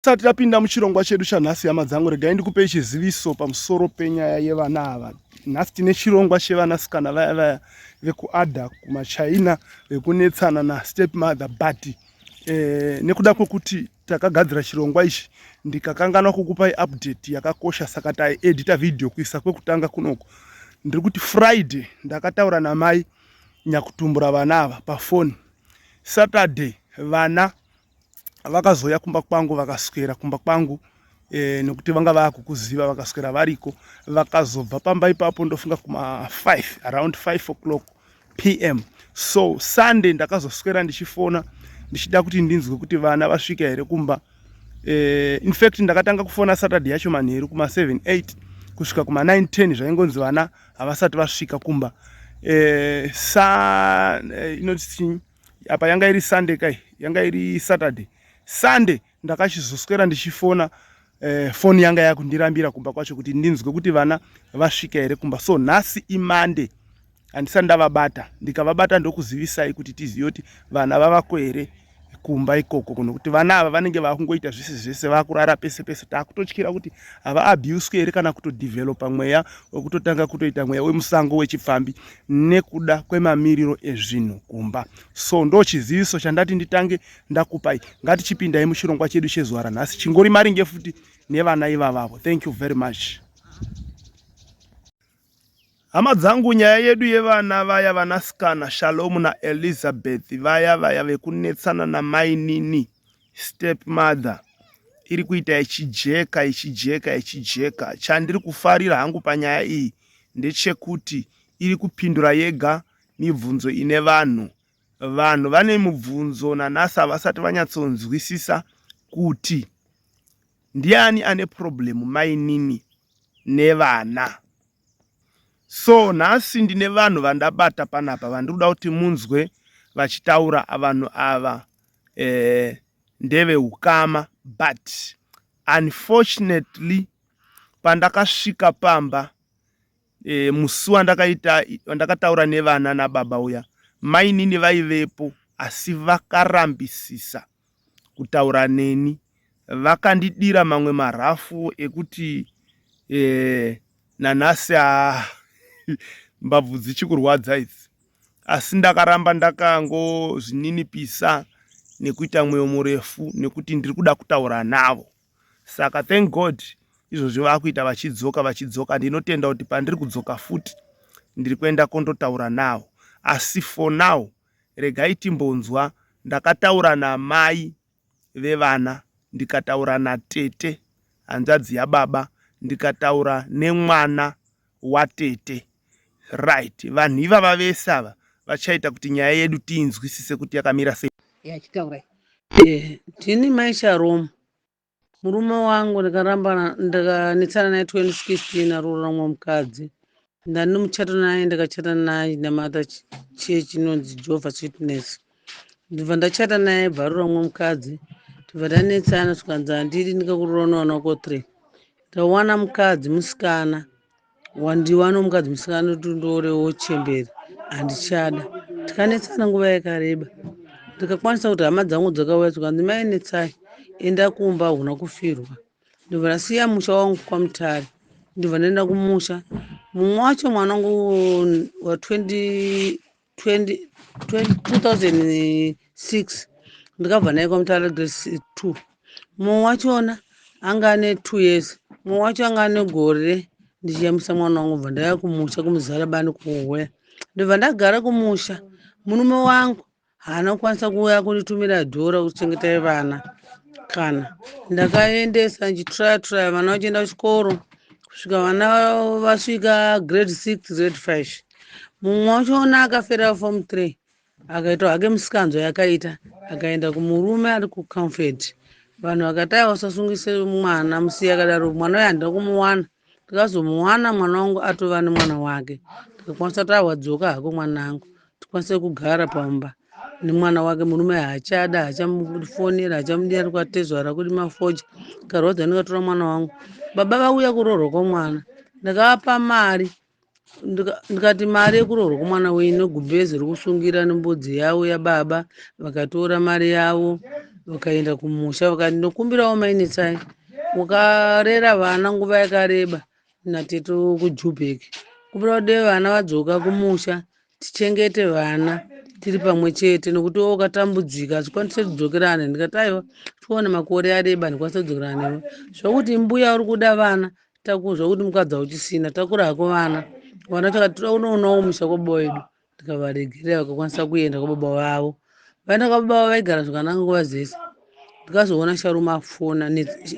Tisati tapinda muchirongwa chedu chanhasi, hama dzangu, regai ndikupei chiziviso pamusoro penyaya yevana ava. Nhasi tine chirongwa chevanasikana vaya vaya vekuadha kumachina vekunetsana nastep mother, but nekuda kwekuti takagadzira chirongwa ichi ndikakanganwa kukupai update yakakosha, saka taedita video kuisa kwekutanga kunoko. Ndiri kuti Friday ndakataura namai nyakutumbura vana ava pafoni. Saturday vana vakazouya kumba kwangu, vakaswera kumba kwangu nekuti vanga vakukuziva, vakaswera variko. Vakazobva pamba ipapo ndofunga kuma5, around 5 o'clock PM. So Sunday ndakazoswera ndichifona ndichida kuti ndinzwe kuti vana vasvika here kumba. In fact ndakatanga kufona Saturday yacho manheru kuma7 8 kusvika kuma9 10, zvaingonzi vana havasati vasvika kumba. Sa inoti apa yanga iri Sunday kai, yanga iri Saturday. Sunday ndakachizoswera ndichifona, foni yanga yakundirambira kumba kwacho kuti ndinzwe kuti vana vasvika here kumba. So nhasi iMonday, handisati ndavabata. Ndikavabata ndokuzivisai kuti tizive kuti vana vavako here kumba ikoko, nokuti vana ava vanenge vakungoita zvese zvese, vakurara pese pese. Taakutotyira kuti havaabhuswe here kana kutodhivhelopa mweya wekutotanga kutoita mweya wemusango wechipfambi nekuda kwemamiriro ezvinhu kumba. So ndo chiziviso chandati nditange ndakupai. Ngatichipindai muchirongwa chedu chezuva ranhasi, chingori maringe futi nevana ivavavo. Thank you very much, hama dzangu. Nyaya yedu yevana vaya vanasikana Shalom naElizabeth, vaya vaya vekunetsana namainini step mother, iri kuita ichijeka, ichijeka, ichijeka. Chandiri kufarira hangu panyaya iyi ndechekuti iri kupindura yega mibvunzo ine vanhu. Vanhu vane mubvunzo nanhasi, havasati vanyatsonzwisisa kuti ndiani ane problem, mainini nevana. So nhasi ndine vanhu vandabata panapa vandiri kuda kuti munzwe vachitaura. Vanhu ava ndeveukama, but unfortunately pandakasvika pamba musi wandakaita wandakataura nevana nababa uya, mainini vaivepo asi vakarambisisa kutaura neni. Vakandidira mamwe marafu ekuti nanhasi mbabvu dzichikurwadza idzi, asi ndakaramba ndakangozvininipisa nekuita mwoyo murefu nekuti ndiri kuda kutaura navo. Saka thank God izvozvi vakuita vachidzoka, vachidzoka. Ndinotenda kuti pandiri kudzoka futi ndiri kuenda kondotaura navo, asi for now regai timbonzwa. Ndakataura namai vevana, ndikataura natete hanzvadzi yababa, ndikataura nemwana watete. Right, vanhu ivava vese ava vachaita kuti nyaya yedu tiinzwisise kuti yakamira sei. Yachitaurai. Ndini mai Sharomu. Murume wangu ndakaramba, ndakanetsana naye 2016, aroora mumwe mukadzi. Ndani muchato naye, ndakachata naye namata chechi inonzi Jehovah's Witness. Ndibva ndachata naye, bva aroora mumwe mukadzi, tibva tanetsana, tikanzi handidi, ndikakuroora nawana wako 3. Ndawana mukadzi musikana, wandiwana mukadzi musikana kuti ndoorewo chemberi, handichada. Tikanetsana nguva yakareba, ndikakwanisa kuti hama dzangu dzakauya, tikanzi mainetsai, enda kumba, huna kufirwa. Ndobva ndasiya musha wangu kwaMutare, ndobva ndaenda kumusha. Mumwe wacho mwana wangu wa 20 20 2006 ndakabva naye kwaMutare grade 2. Mumwe wachona anga ane 2 years, mumwe wacho anga ane gore. Ndichiyamwisa mwana wangu, bva ndauya kumusha kuMuzarabani kuHoya. Ndobva ndagara kumusha. Murume wangu haana kukwanisa kuuya kunditumira dhora kuchengetai vana. Kana ndakaendesa ndichitraya traya vana vachienda kuchikoro kusvika vana vasvika grade 6, grade 5. Mumwe wachona akafera form 3, akaita hake musikanzwa yakaita, akaenda kumurume ari kuComfort. Vanhu vakati aiwa, usasungise mwana, musiye akadaro. Mwana uyu handina kumuwana. Ndikazomuwana mwana wangu atova nemwana wake. Ndikakwanisa kuti awadzoka hako mwanangu, tikwanise kugara pamba nemwana wake. Murume haachada, haachamufonera, haachamudira kwatezvara kudi mafoja. Karwadza, ndikatora mwana wangu. Baba vauya kuroorwa kwomwana, ndakavapa mari, ndikati mari yekuroorwa kwomwana wenyu negumbezi rekusungira nembudzi yavo yababa. Vakatora mari yavo. Vakaenda kumusha vakati ndinokumbirawo mainetsai ukarera vana nguva yakareba natete kuJubek kumbira kuti dai vana vadzoka kumusha tichengete vana tiri pamwe chete nekuti iwe ukatambudzika hazvikwanise kudzokerana ndikati aiwa tione makore areba ndikwanise kudzokerana newe zvokuti mbuya uri kuda vana takuzwa kuti mukadzi hauchisina takura hako vana vana takati toda kunoonawo musha kwababa wedu ndikavaregerera vakakwanisa kuenda kwababa vavo vaenda kwababa vavo vaigara zvakanaka nguva dzese ndikazoona sharume afona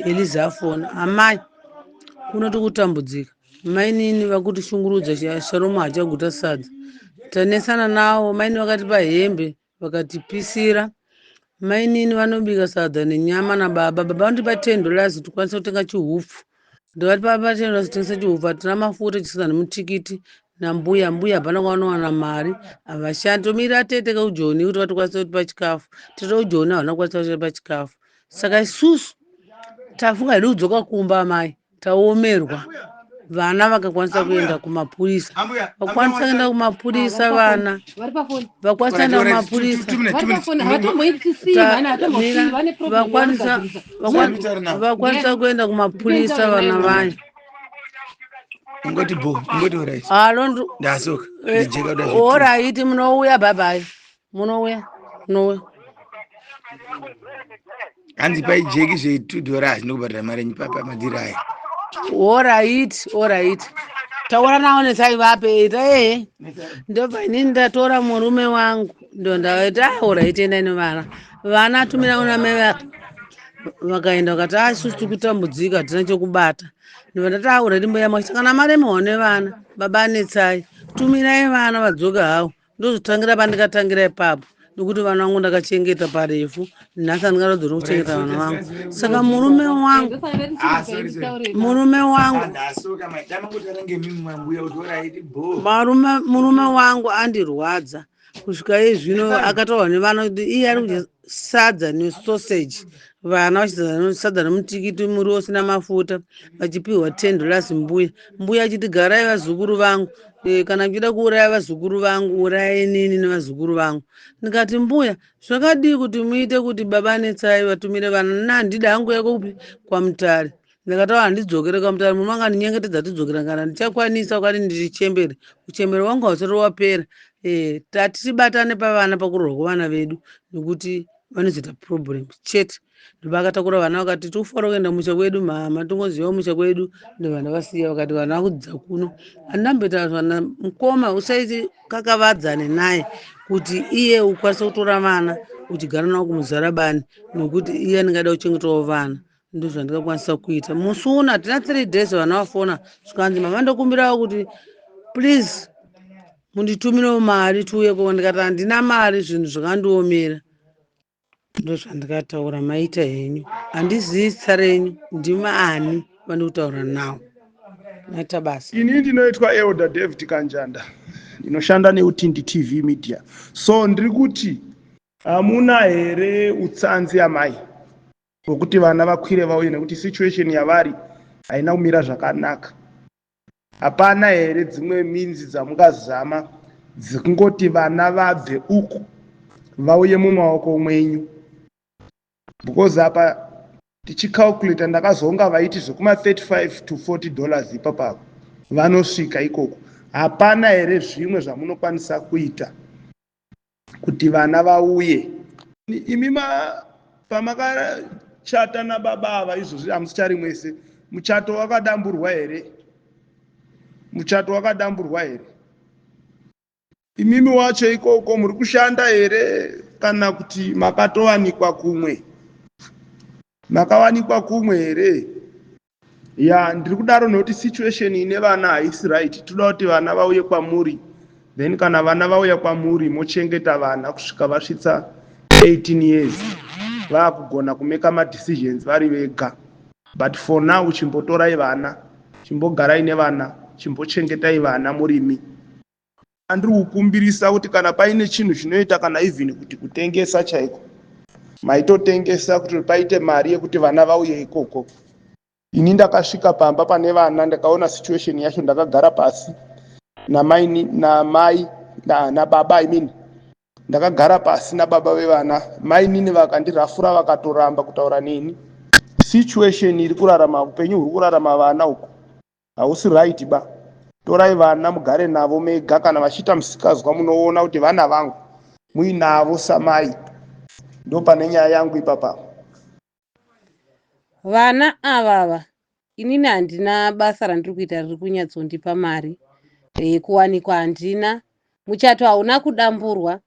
eliza afona amai kuno tikutambudzika mainini vakutishungurudza sharume hachaguta sadza tanesana nawo mainini vakatipa hembe vakatipisira mainini vanobika sadza nenyama nababa baba vanotipa $10 tikwanise kutenga chihupfu ndovati baba $10 tengesa chihupfu hatina mafuta chisadza nemutikiti nambuya mbuya hapana kwavanowana mari havashandi tomirira tete kaujoni kuti vatikwanise kutipa chikafu tete ujoni havana kukwanisa kutipa chikafu saka isusu tafunga hedu kudzoka kumba amai taomerwa vana vakakwanisa kuenda kumapurisa vakwanisa kuenda kumapurisa vana vakwanisa kuenda kumapurisa vakwanisa kuenda kumapurisa vana vayo ungoti bo ungoti orit ndasoka ndijeka oraiti munouya bye bye munouya munouya Hanzi pai jeki zve $2 ndokubhadhara mari yenyu papa madhiri aya. Alright, alright. Taura nawo nesai vape ita ehe. Ndobva inini ndatora murume wangu ndondaita ah, alright endai nevana. Vana tumira kuna mai vake. Vakaenda vakati ah isusu tiri kutambudzika hatina chekubata. Ndobva ndati ah alright mbuya mwacho kana maremerwa nevana baba netsai tumirai vana vadzoke hawo. Ndozotangira pandikatangira ipapo nekuti vana vangu ndakachengeta parefu nhasi andingarodzori kuchengeta vana vangu saka murume wangu Ah, sorry, sorry. murume wangu Ndasoka mai. Tamangotaura ngemimi mambuya kuti alright bo. Marume murume wangu andirwadza kusvika iye zvino akataurwa nevana kuti iye ari kudya sadza nesausage vana vachidya sadza nemutikiti muriwo usina mafuta vachipiwa $10 mbuya mbuya achiti garai vazukuru vangu e, kana muchida kuuraya vazukuru vangu urayai nini nevazukuru vangu ndikati mbuya zvakadii kuti muite kuti baba netsai vatumire vana nandida hangu yako kupi kwamutare ndakataura handidzokere kwamutare murume anga ndinyengetedza tidzokera kana ndichakwanisa ukati ndiri chembere uchembere wangu hausati wapera e, tati tibatane pavana pakurorwa kwevana vedu nekuti vanozoita problem chete ndovakatakura vana vakati tikufanira kuenda musha kwedu mama tingoziva musha kwedu ndovana vasiya vakati vana vakudzidza kuno handamboita vana mukoma usaiti kakavadzane naye kuti iye ukwanise kutora vana uchigara navo kumuzarabani nokuti iye anenge ada kuchengetawo vana ndozvandingakwanisa kuita musi uno hatina 3 days vana vafona zvikanzi mama ndokumbirawo kuti please munditumirewo mari tiuye ko ndikati handina mari zvinhu zvakandiomera ndozvandikataura maita henyu handizivi zita renyu ndimi ani vandikutaura nawo maita basa Ini ndinoitwa Elder David Kanjanda, ndinoshanda neUtindi TV Media. So ndiri kuti hamuna here utsanzi amai hwekuti vana vakwire vauye nekuti situation yavari haina kumira zvakanaka. Hapana here dzimwe minzi dzamungazama dzekungoti vana vabve uku vauye mumaoko mwenyu? Because apa tichicalculata ndakazonga vaiti zvekuma $35 to $40 ipapapo vanosvika ikoko. Hapana here zvimwe zvamunokwanisa kuita kuti vana vauye? Imi pamakachata nababa ava izvozvi hamusichari mwese, muchato wakadamburwa here? Muchato wakadamburwa here? Imimi wacho ikoko muri kushanda here kana kuti makatowanikwa kumwe? Makawanikwa kumwe here? Ya, ndiri kudaro nekuti situation ine vana haisi right. Toda kuti vana vauye kwamuri, then kana vana vauya kwamuri mochengeta vana kusvika vasvitsa 18 years vaakugona kumeka madecisions vari vega. But for now chimbotorai vana, chimbogarai nevana, chimbochengetai vana murimi. Andiri kukumbirisa kuti kana paine chinhu chinoita kana even kuti kutengesa chaiko, maitotengesa kuti paite mari yekuti vana vauye ikoko. Ini ndakasvika pamba pane vana ndakaona situation yacho, ndakagara pasi namai namai nababa I mean. Ndakagara pasi nababa vevana, mainini vakandirafura vakatoramba kutaura neni. Situation iri kurarama, upenyu huri kurarama vana uku hausi right ba. Torai vana mugare navo mega, kana vachiita musikazwa munoona kuti vana vangu muinavo samai. Ndopane nyaya yangu ipapa. Vana avava inini handina basa randiri kuita riri kunyatsondipa mari e, kuwanikwa handina muchato hauna kudamburwa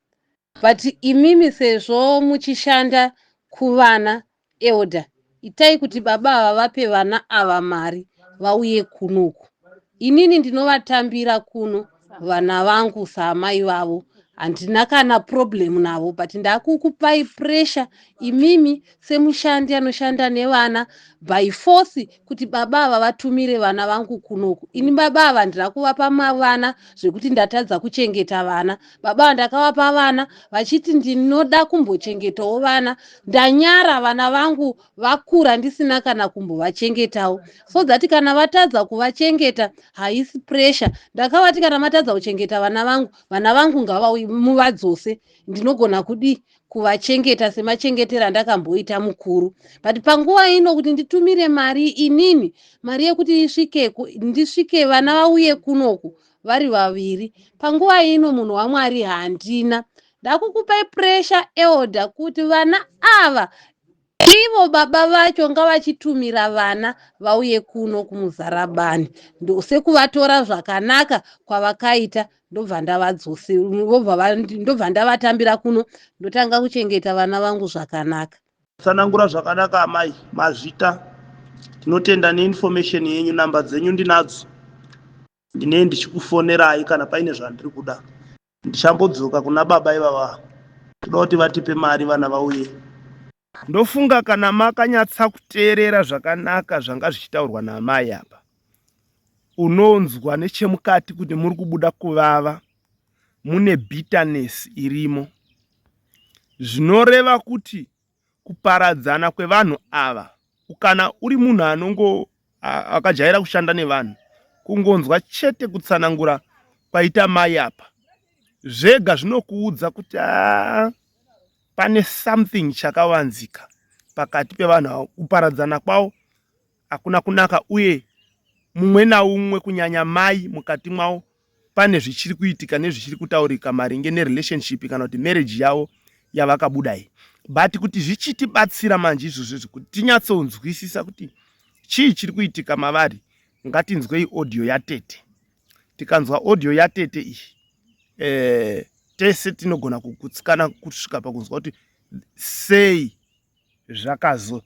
but imimi sezvo muchishanda kuvana elder itai kuti baba ava vape vana ava mari vauye kunoku inini ndinovatambira kuno vana vangu saamai vavo handina kana problem navo but ndakukupai pressure imimi semushandi anoshanda nevana by force kuti baba ava vatumire vana vangu kunoku ini baba ava ndira kuvapa mavana zvekuti ndatadza kuchengeta vana baba ava ndakavapa vana vachiti ndinoda kumbochengetawo vana ndanyara vana vangu vakura ndisina kana kumbovachengetawo so that kana vatadza kuvachengeta haisi pressure ndakavati kana matadza kuchengeta vana vangu vana vangu ngavauyi muvadzose ndinogona kudii kuvachengeta semachengetero andakamboita mukuru but panguva ino kuti nditumire mari inini mari yekuti isvike ndisvike vana vauye kunoku vari vaviri panguva ino munhu wamwari handina ndakukupai pressure elder kuti vana ava Ivo baba vacho ngavachitumira vana vauye kuno kuMuzarabani sekuvatora zvakanaka kwavakaita ndobva ndavadzose ndobva ndavatambira kuno ndotanga kuchengeta vana vangu zvakanaka. Tsanangura zvakanaka amai, mazvita. Tinotenda neinformation yenyu, number dzenyu ndinadzo. Ndinee ndichikufonerai kana paine zvandiri kuda. Ndichambodzoka kuna baba ivava. Toda kuti vatipe mari vana vauye. Ndofunga kana makanyatsa kuteerera zvakanaka zvanga zvichitaurwa naamai apa, unonzwa nechemukati kuti muri kubuda kuvava, mune bitterness irimo. Zvinoreva kuti kuparadzana kwevanhu ava kana uri munhu anongo akajaira kushanda nevanhu kungonzwa chete kutsanangura kwaita mai apa zvega zvinokuudza kuti aa pane something chakavanzika pakati pevanhu ava kuparadzana kwavo hakuna kunaka uye mumwe naumwe kunyanya mai mukati mwavo pane zvichiri kuitika nezvichiri kutaurika maringe nerelationship kana kuti marriage yavo yavakabuda iyi but kuti zvichitibatsira manje izvozvo izvi kuti tinyatsonzwisisa kuti chii chiri kuitika mavari ngatinzwei audio yatete tikanzwa audio yatete iyi eh, tese tinogona kugutsikana kusvika pakunzwa kuti sei zvakazo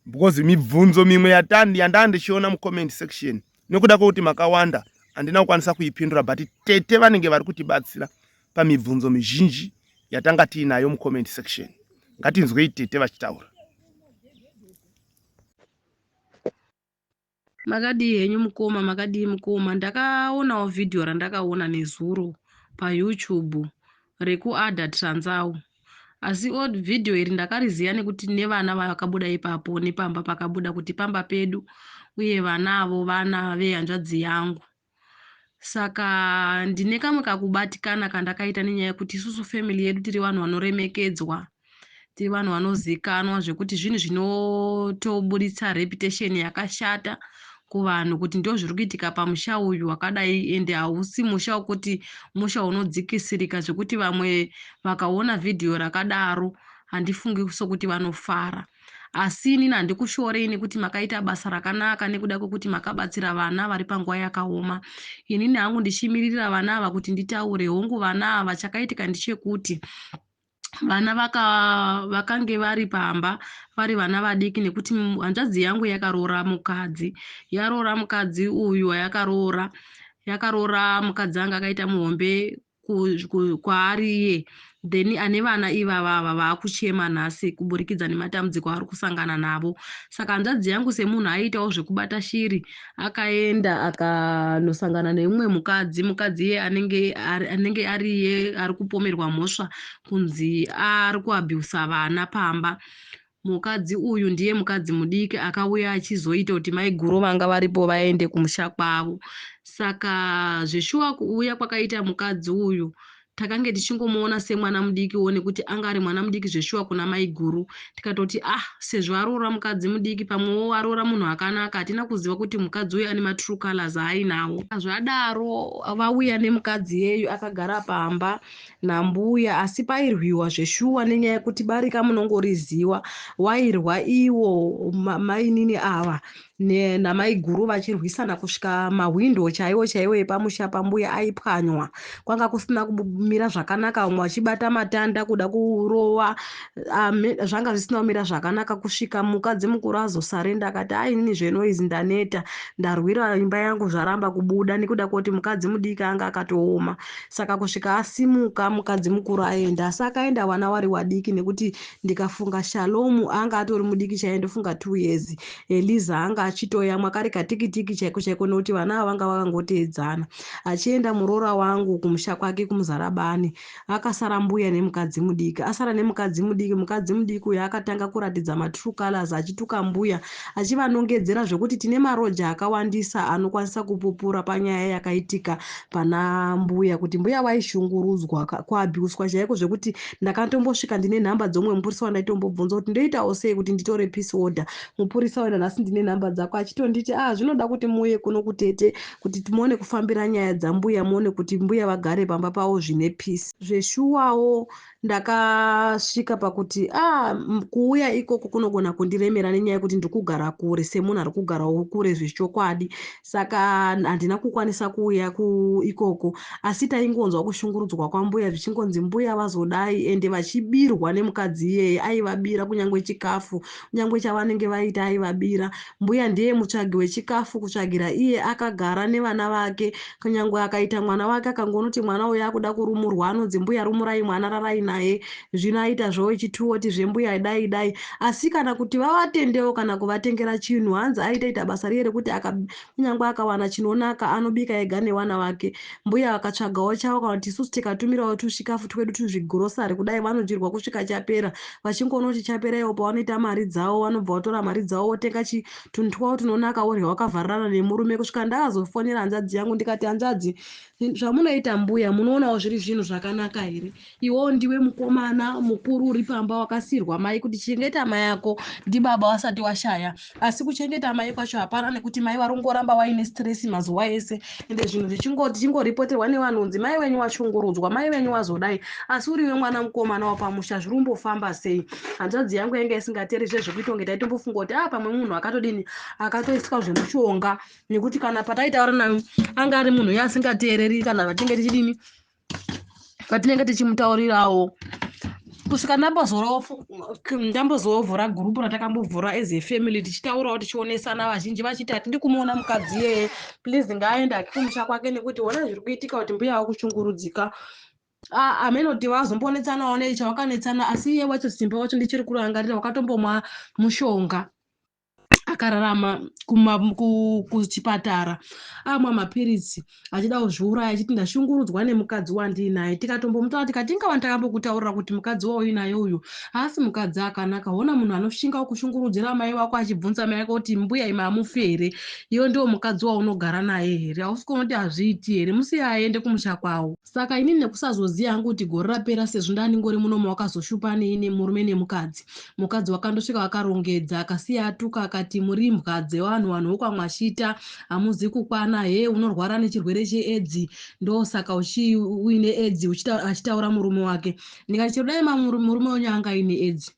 because mibvunzo mimwe yandaa ndichiona mucomment section nekuda kwekuti makawanda handina kukwanisa kuipindura but tete vanenge vari kutibatsira pamibvunzo mizhinji yatanga tiinayo mucomment section ngatinzwei tete vachitaura. Makadii henyu mukoma makadii mukoma ndakaonawo vhidhiyo randakaona nezuro payoutube rekuada transau asi vhidhiyo iri ndakariziva nekuti nevana vakabuda ipapo nepamba pakabuda kuti pamba pedu uye vana avo vana vehanzvadzi yangu Saka ndine kamwe kakubatikana kandakaita nenyaya yekuti isusu family yedu tiri vanhu vanoremekedzwa tiri vanhu vanozikanwa zvekuti zvinhu zvinotoburitsa reputation yakashata kuvanhu kuti ndo zviri kuitika pamusha uyu wakadai ende hausi musha wekuti musha unodzikisirika zvekuti vamwe vakaona vhidhiyo rakadaro handifungi sokuti vanofara Asi inini handikushorei nekuti makaita basa rakanaka nekuda kwekuti makabatsira vana vari panguva yakaoma. Inini hangu ndichimiririra vana ava kuti nditaure. Hongu vana ava chakaitika ndechekuti vana vaka vakange vari pamba vari vana vadiki nekuti hanzvadzi yangu yakaroora mukadzi yaroora mukadzi uyu wayakaroora yakaroora mukadzi anga akaita muhombe kwaari iye then ane vana ivava ava vaakuchema nhasi kuburikidza nematambudziko aari kusangana navo saka hanzvadzi yangu semunhu aiitawo zvekubata shiri akaenda akanosangana neumwe mukadzi mukadzi iye anenge anenge ari iye ari kupomerwa mhosva kunzi ari kuabhusa vana pamba Mukadzi uyu ndiye mukadzi mudiki akauya achizoita kuti maiguru vanga varipo vaende kumusha kwavo. Saka zveshuwa kuuya kwakaita mukadzi uyu Takange tichingomuona semwana mudikiwo nekuti anga ari mwana mudiki zveshuwa kuna maiguru. Tikatoti ah sezvo aroora mukadzi mudiki pamwewo aroora munhu akanaka hatina kuziva kuti mukadzi uyu ane matrue colors aainawo. Zvadaro vauya nemukadzi iyeyu akagara pamba nambuya asi pairwiwa zveshuwa nenyaya yekuti barika munongoriziwa wairwa iwo mainini ava namaiguru vachirwisana kusvika mahwindo chaiwo chaiwo epamusha pambuya aipwanywa. Kwanga kusina kumira zvakanaka vamwe vachibata matanda kuda kurova zvanga zvisina kumira zvakanaka kusvika mukadzi mukuru azosarenda akati ainini zvenoizi ndaneta ndarwira imba yangu zvaramba kubuda nekuda kwekuti mukadzi mudiki anga akatooma. Saka kusvika asimuka mukadzi mukuru aenda asi akaenda vana wari wadiki nekuti ndikafunga Shalomu anga atori mudiki chaiye ndofunga 2 years Eliza anga achitoyamwa kari katikitiki chaiko chaiko nekuti vana ava vanga vakangoteedzana. Achienda muroora wangu kumusha kwake kuMuzarabani akasara mbuya nemukadzi mudiki. Asara nemukadzi mudiki, mukadzi mudiki uyu akatanga kuratidza matrue colors achituka mbuya achivanongedzera zvekuti tine maroja akawandisa anokwanisa kupupura panyaya yakaitika pana mbuya kuti mbuya vaishungurudzwa kuabhuswa chaiko zvekuti ndakatombosvika ndine nhamba dzomwe mupurisa wandaitombobvunza kuti ndoitawo sei kuti nditore peace order. Mupurisa uyu nanhasi ndine nhamba dzako achitonditi ah zvinoda kuti muuye kuno kutete kuti muone kufambira nyaya dzambuya muone kuti mbuya vagare pamba pavo zvine peace. Zveshuwawo ndakasvika pakuti ah kuuya ikoko kunogona kundiremera nenyaya yekuti ndiri kugara kure semunhu ari kugarawo kure zvechokwadi saka handina kukwanisa kuuya ikoko asi taingonzwa kushungurudzwa kwambuya zvichingonzi mbuya vazodai ende vachibirwa nemukadzi iyeye aivabira kunyange chikafu kunyange chavanenge vaita aivabira. Mbuya ndiye mutsvagi wechikafu kutsvagira iye akagara nevana vake kunyange akaita mwana wake akangonoti mwana uyu akuda kurumurwa anonzi mbuya rumurai mwana rarai naye zvino aita zvawo ichituwoti zvembuya dai dai asi kana kuti vavatendewo kana kuvatengera chinhu hanzi aitoita basa riye rekuti kunyange akawana chinonaka anobika ega newana wake. Mbuya vakatsvagawo chavo kana kuti isusu tikatumirawo tusvikafu twedu tuzvigirosari kudai vanodyirwa kusvika chapera vachingoona kuti chapera ivo pavanoita mari dzavo vanobva vatora mari dzavo votenga tunhu twavo tunonaka vorya vakavharirana nemurume kusvika ndakazofonera hanzvadzi yangu ndikati hanzvadzi zvamunoita mbuya munoonawo zviri zvinhu zvakanaka here iwewo ndiwe mukomana mukuru uri pamba wakasiirwa mai kuti chengeta mai ako ndibaba wasati washaya asi kuchengeta mai kwacho hapana nekuti mai vari kungoramba waine stress mazuva ese ende zvinhu zvichingoripoterwa nevanhu kunzi mai venyu washungurudzwa mai venyu wazodai asi uriwe mwana mukomana wapamusha zviri kumbofamba sei hanzvadzi yangu yanga isingateri zvezvekuita kunge taitombofunga kuti a pamwe munhu akatodini akatoiswa zvemushonga nekuti kana pataitaura naye anga ari munhu uye asingateereri kana vatinge tichidini patinenge tichimutaurirawo kusvika ndambozovhura gurupu ratakambovhura as a family tichitaurawo tichionesana vazhinji vachiti hatidi kumuona mukadzi iyeye please ngaaende ake kumusha kwake nekuti hona zviri kuitika kuti mbuya vakushungurudzika amenoti vazombonetsanawo nei chavakanetsana asi iye wacho simba wacho ndichiri kurangarira wakatombomwa mushonga akararama kuchipatara amwa mapiritsi achida kuzviuraya achiti ndashungurudzwa nemukadzi wandiinaye tikatombomutaura tikati ingava ndakambokutaurira kuti mukadzi wauinaye uyu haasi mukadzi akanaka hona munhu anoshinga kushungurudzira mai wako achibvunza mai ako kuti mbuya imi hamufi here iwe ndiwo mukadzi waunogara naye here hausi kuona kuti hazviiti here musiye aende kumusha kwavo saka inini nekusazoziva hangu kuti gore rapera sezvo ndandingori muno mawakazoshupa nei nemurume nemukadzi mukadzi wakandosvika akarongedza akasiya atuka akati muri imbwa dzevanhu vanhu vokwamwashita hamuzi kukwana he unorwara nechirwere cheedzi ndosaka uine edzi achitaura murume wake ndikati chero dai murume wenyu anga aine edzi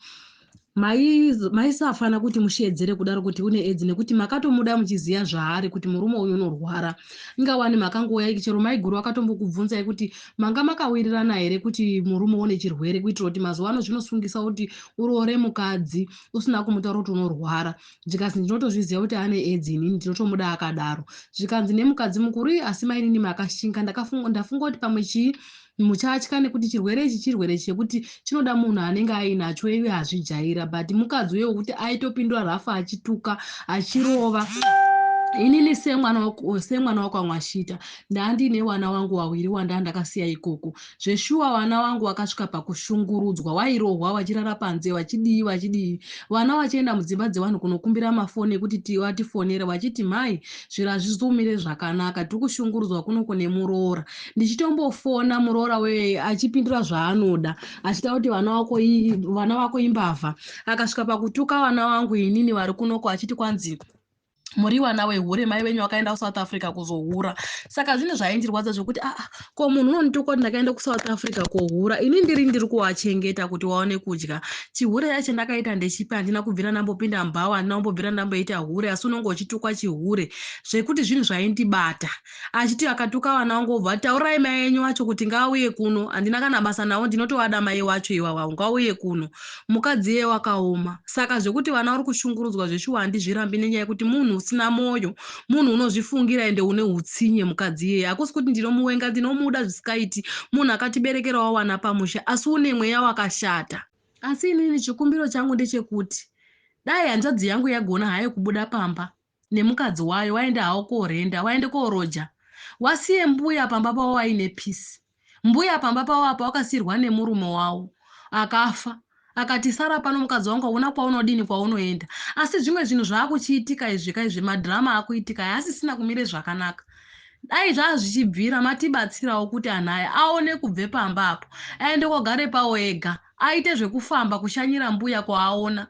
maisafana kuti musheedzere kudaro kuti une edzi nekuti makatomuda muchiziva zvaari kuti murume uyu unorwara ingawani makangouya chero maiguru vakatombokubvunzai kuti manga makawirirana here kuti murume une chirwere kuitira kuti mazuva ano zvinosungisa kuti uroore mukadzi usina kumutaura kuti unorwara zvikanzi ndinotozviziva kuti ane edzi inini ndinotomuda akadaro zvikanzi nemukadzi mukuru asi mainini makashinga ndafunga kuti pamwe chii muchatya nekuti chirwere ichi chirwere chekuti chinoda munhu anenge ainacho iye azvijaira but mukadzi uye wekuti aitopindura rafa achituka achirova Inini semwana semwana wakwaMwashita, ndaandine wana wangu wawiri wandaa ndakasiya ikoko. Zveshuwa wana wangu wakasvika pakushungurudzwa, wairohwa, wachirara panze, wachidii wachidii, vana wachienda mudzimba dzevanhu kunokumbira mafoni ekuti vatifonere vachiti, "Mhai, zviro hazvizomire zvakanaka, tiri kushungurudzwa kuno kune muroora." Ndichitombofona muroora weye achipindura zvaanoda, achita kuti vana vako imbavha. Akasvika pakutuka vana vangu inini vari kunoko, achiti kwanzi, "Muri wana wehure, mai venyu vakaenda kuSouth Africa kuzohura." Saka zvinhu zvaindirwadza zvokuti, aa, ko munhu unondituka kuti ndakaenda kuSouth Africa kohura, ini ndiri kuvachengeta kuti waone kudya. Chihure chacho ndakaita ndechipi? Handina kubvira ndambopinda mubhawa, handina kumbobvira ndamboita hure, asi unonge uchitukwa chihure. Zvekuti zvinhu zvaindibata, achiti akatuka vana vangu, obva, "Taurai mai enyu wacho kuti ngaauye kuno. Handina kana basa nawo, ndinotovada mai wacho iwawawo, ngauye kuno." Mukadzi iye wakaoma. Saka zvekuti vana vari kushungurudzwa zveshuwa handizvirambi, nenyaya yekuti munhu usina mwoyo, munhu unozvifungira, ende une utsinye mukadzi iyeye. Hakusi kuti ndinomuwenga, ndinomuda zvisikaiti, munhu akatiberekerawo wana pamusha, asi une mweya wakashata. Asi inini chikumbiro changu ndechekuti dai hanzvadzi yangu yagona hayo kubuda pamba nemukadzi wayo, waenda hawo korenda, waende koroja, wasiye mbuya pamba pavo waine peace. Mbuya pamba pavo apa wakasiyirwa nemurume wavo akafa, akati, "Sara pano, mukadzi wangu, hauna kwaunodini, kwaunoenda." Asi zvimwe zvinhu zvaakuchiitika izvi kaizvi, madhirama akuitika haasisina kumire zvakanaka. Dai zvaa zvichibvira, matibatsirawo kuti anhu aya aone kubve pamba apo, aende kogare pawo ega, aite zvekufamba kushanyira mbuya kwaaona.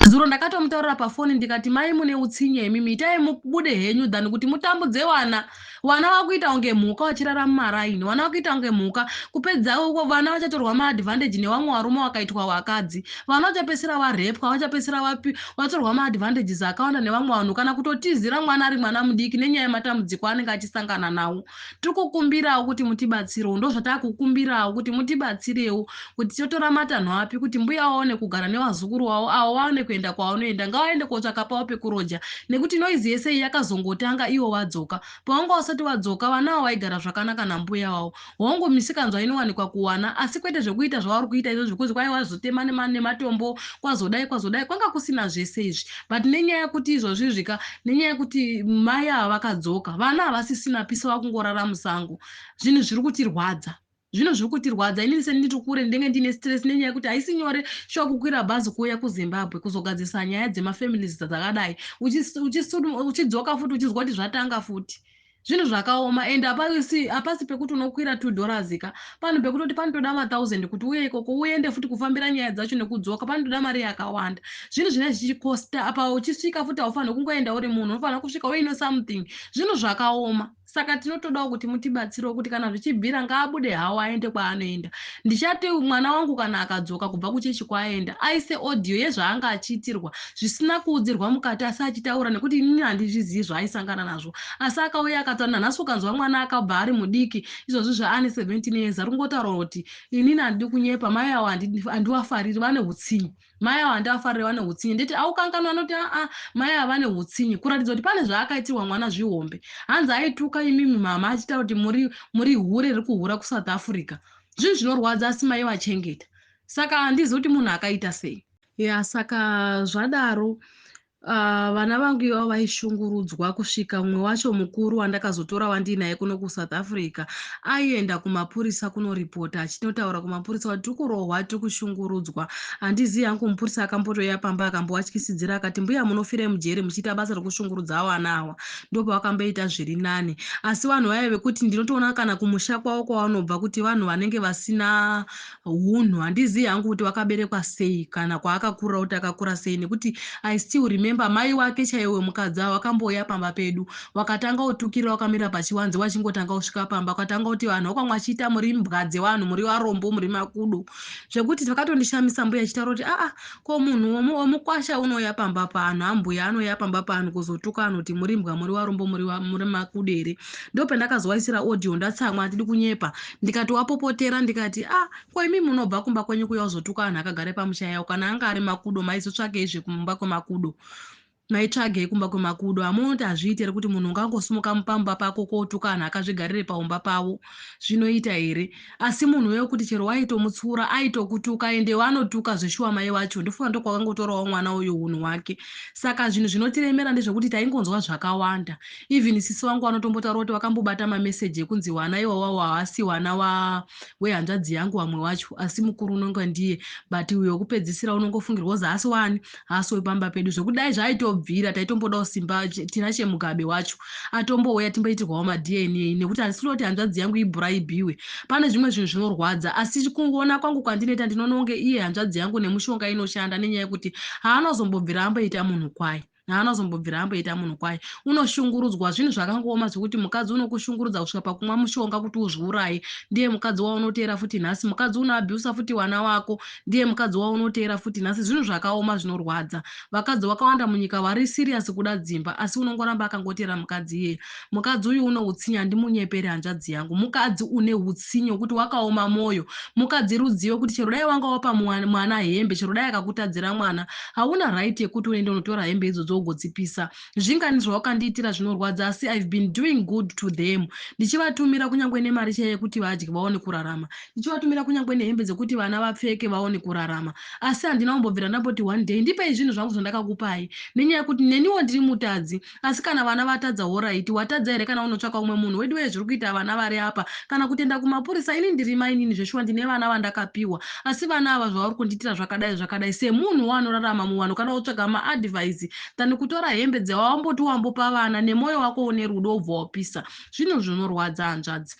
Zuro ndakatomutaurira pafoni ndikati, "Mai, mune utsinye imimi, itai mubude henyu than kuti mutambudze vana. Vana vakuita kunge mhuka vachirara mumaraini, vana vakuita kunge mhuka. Kupedza vana vachatorwa maadvantage nevamwe varume vakaitwa vakadzi, vana vachapedzisira varepwa, vachapedzisira vatorwa maadvantages akawanda nevamwe vanhu, kana kutotizira mwana ari mwana mudiki nenyaya yematambudziko anenge achisangana nawo. Tiri kukumbirawo kuti mutibatsirewo, ndo zvatakukumbirawo, kuti mutibatsirewo kuti totora matanho api kuti mbuya vaone kugara nevazukuru vavo avo, vaone kuenda kwavanoenda. Ngavaende kotsvaka pavo pekuroja, nekuti noise yese iyi yakazongotanga ivo vadzoka. Pavanga vasati vadzoka, vana avo vaigara zvakanaka nambuya vavo. Hongu, misikanzwa inowanikwa kuwana, asi kwete zvekuita zvavari kuita izvozvo, zvekuzi kwai wazotema nematombo, kwazodai kwazodai, kwanga kusina zvese izvi. But nenyaya yekuti izvozvi zvika, nenyaya yekuti mai ava vakadzoka, vana havasisina peace, vakungorara musango. Zvinhu zviri kutirwadza, zvinhu zviri kutirwadza. Inini sendiri kure, ndinenge ndine stress nenyaya yekuti haisi nyore shuwa kukwira bhazi kuuya kuZimbabwe kuzogadzirisa nyaya dzemafamilies dzakadai, uchidzoka futi uchizwa kuti zvatanga futi. Zvinhu zvakaoma, and hapasi pekuti unokwira $2 ka, panhu pekutoti panotoda ma1000 kuti uye ikoko, uende futi kufambira nyaya dzacho nekudzoka, panotoda mari yakawanda. Zvinhu zvinenge zvichikosta. Apa uchisvika futi haufaniri kungoenda uri munhu, unofanira kusvika uine something. Zvinhu zvakaoma. Saka tinotodawo kuti mutibatsirewo kuti kana zvichibvira ngaabude hawo, aende kwaanoenda. Ndichati mwana wangu kana akadzoka kubva kuchechi kwaaenda, aise audio yezvaanga achiitirwa zvisina kuudzirwa mukati, asi achitaura, nekuti inini handizvizivi zvaaisangana nazvo. Asi akauya akataura nanhasi, ukanzwa mwana akabva ari mudiki izvozvi zvaane 17 years, ari kungotaura kuti, "Inini handidi kunyepa, mai avo handivafariri, vane utsinye. Mai avo handivafariri, vane utsinye." Nditi, "Aukanganwa?" Anoti, "Aa, mai ava vane utsinye." Kuratidza kuti pane zvaakaitirwa mwana zvihombe. Hanzi aituka imimi mama, achitaura kuti muri hure riri kuhura kuSouth Africa. Zvinhu zvinorwadza, asi mai vachengeta. Saka handizi kuti munhu akaita sei ya. Saka zvadaro, vana vangu ivavo vaishungurudzwa kusvika mumwe wacho mukuru wandakazotora wandiinaye kuno kuSouth Africa aienda kumapurisa kunoripota, achinotaura kumapurisa kuti tiri kurohwa, tiri kushungurudzwa. Handizivi hangu, mupurisa akambotoya pamba, akambovatyisidzira, akati, "Mbuya, munofira mujeri muchiita basa rekushungurudza vana ava." Ndopavakamboita zviri nani. Asi vanhu vaya vekuti ndinotoona kana kumusha kwavo kwavanobva kuti vanhu vanenge vasina hunhu. Handizivi hangu kuti vakaberekwa sei, kana kwaakakurira kuti akakura sei, nekuti I still remember mai wake chaiwo wemukadzi avo vakambouya pamba pedu, vakatanga kutukirira vakamira pachiwanze. Vachingotanga kusvika pamba, vakatanga kuti vanhu vakwamwe vachiita, "Muri mbwa dzevanhu, muri varombo, muri makudo," zvekuti vakatondishamisa mbuya achitaura kuti, "Aa, ko munhu wemukwasha unouya pamba paanhu, ambuya anouya pamba paanhu kuzotuka anhu kuti muri mbwa, muri varombo, muri makudo here?" Ndopandakazowaisira audio ndatsamwa, handidi kunyepa, ndikati wapopotera, ndikati, "A, ko imi munobva kumba kwenyu kuya kuzotuka anhu akagara pamusha yavo? Kana anga ari makudo, maizotsvakei zvekumba kwemakudo?" Maitsvagei kumba kwemakudo? Hamuoni kuti hazviite here kuti munhu ungangosimuka pamba pako kotuka anhu akazvigarire paumba pavo? Zvinoita here? Asi munhu uye wekuti chero waitomutsiura aitokutuka ende vanotuka zveshuwa mai vacho ndofunga ndokwakangotorawo mwana uyu hunhu hwake. Saka zvinhu zvinotiremera ndezvekuti taingonzwa zvakawanda. Even sisi vangu vanotombotaura kuti vakambobata mameseji ekunzi wana iwawawo haasi wana wa wehanzvadzi yangu vamwe wacho asi mukuru unonga ndiye but uyo wekupedzisira unongofungirwa kuzi haasi wani haasi wepamba pedu zvekuti dai zvaaitobvira taitombodawo simba Tinashe Mugabe wacho atombouya timboitirwawo maDNA nekuti handisi kuda kuti hanzvadzi yangu ibhuraibhiwe pane zvimwe zvinhu zvinorwadza asi kuona kwangu kwandinoita ndinoona kunge iye hanzvadzi yangu nemushonga inoshanda nenyaya yekuti haanozombobvira amboita munhu kwaye haana kuzombobvira amboita munhu kwaye unoshungurudzwa zvinhu zvakangooma zvekuti mukadzi unokushungurudza kusvika pakumwa mushonga kuti uzviuraye ndiye mukadzi waunoteera futi nhasi mukadzi unoabhusa futi wana wako ndiye mukadzi waunoteera futi nhasi zvinhu zvakaoma zvinorwadza vakadzi vakawanda munyika vari serious kuda dzimba asi unongoramba akangoteera mukadzi iyeye mukadzi uyu une utsinye handimunyepere hanzvadzi yangu mukadzi une utsinye wekuti wakaoma mwoyo mukadzi rudziyo kuti chero dai wanga wapa mwana hembe chero dai akakutadzira mwana hauna right yekuti unoenda unotora hembe idzodzo ugodzipisa zvingani zvawakandiitira zvinorwadza asi ihave been doing good to them ndichivatumira kunyange nemari chaiye yekuti vadye vaone kurarama ndichivatumira kunyange nehembe dzekuti vana vapfeke vaone kurarama asi handina kumbobvira ndamboti one day ndipei zvinhu zvangu zvandakakupai nenyaya yekuti neniwo ndiri mutadzi Asi kana vana vatadza horaiti watadza here kana unotsvaka umwe munhu weduwee zviri kuita vana vari apa kana kutenda kumapurisa ini ndiri mainini zveshuwa ndine vana vandakapiwa asi vana ava zvavari kundiitira zvakadai zvakadai semunhu wo anorarama muvanhu kana kutsvaga maadvice than kutora hembe dzawamboti wambopa vana nemoyo wako une rudo wobva wapisa zvinhu zvinorwadza hanzvadzi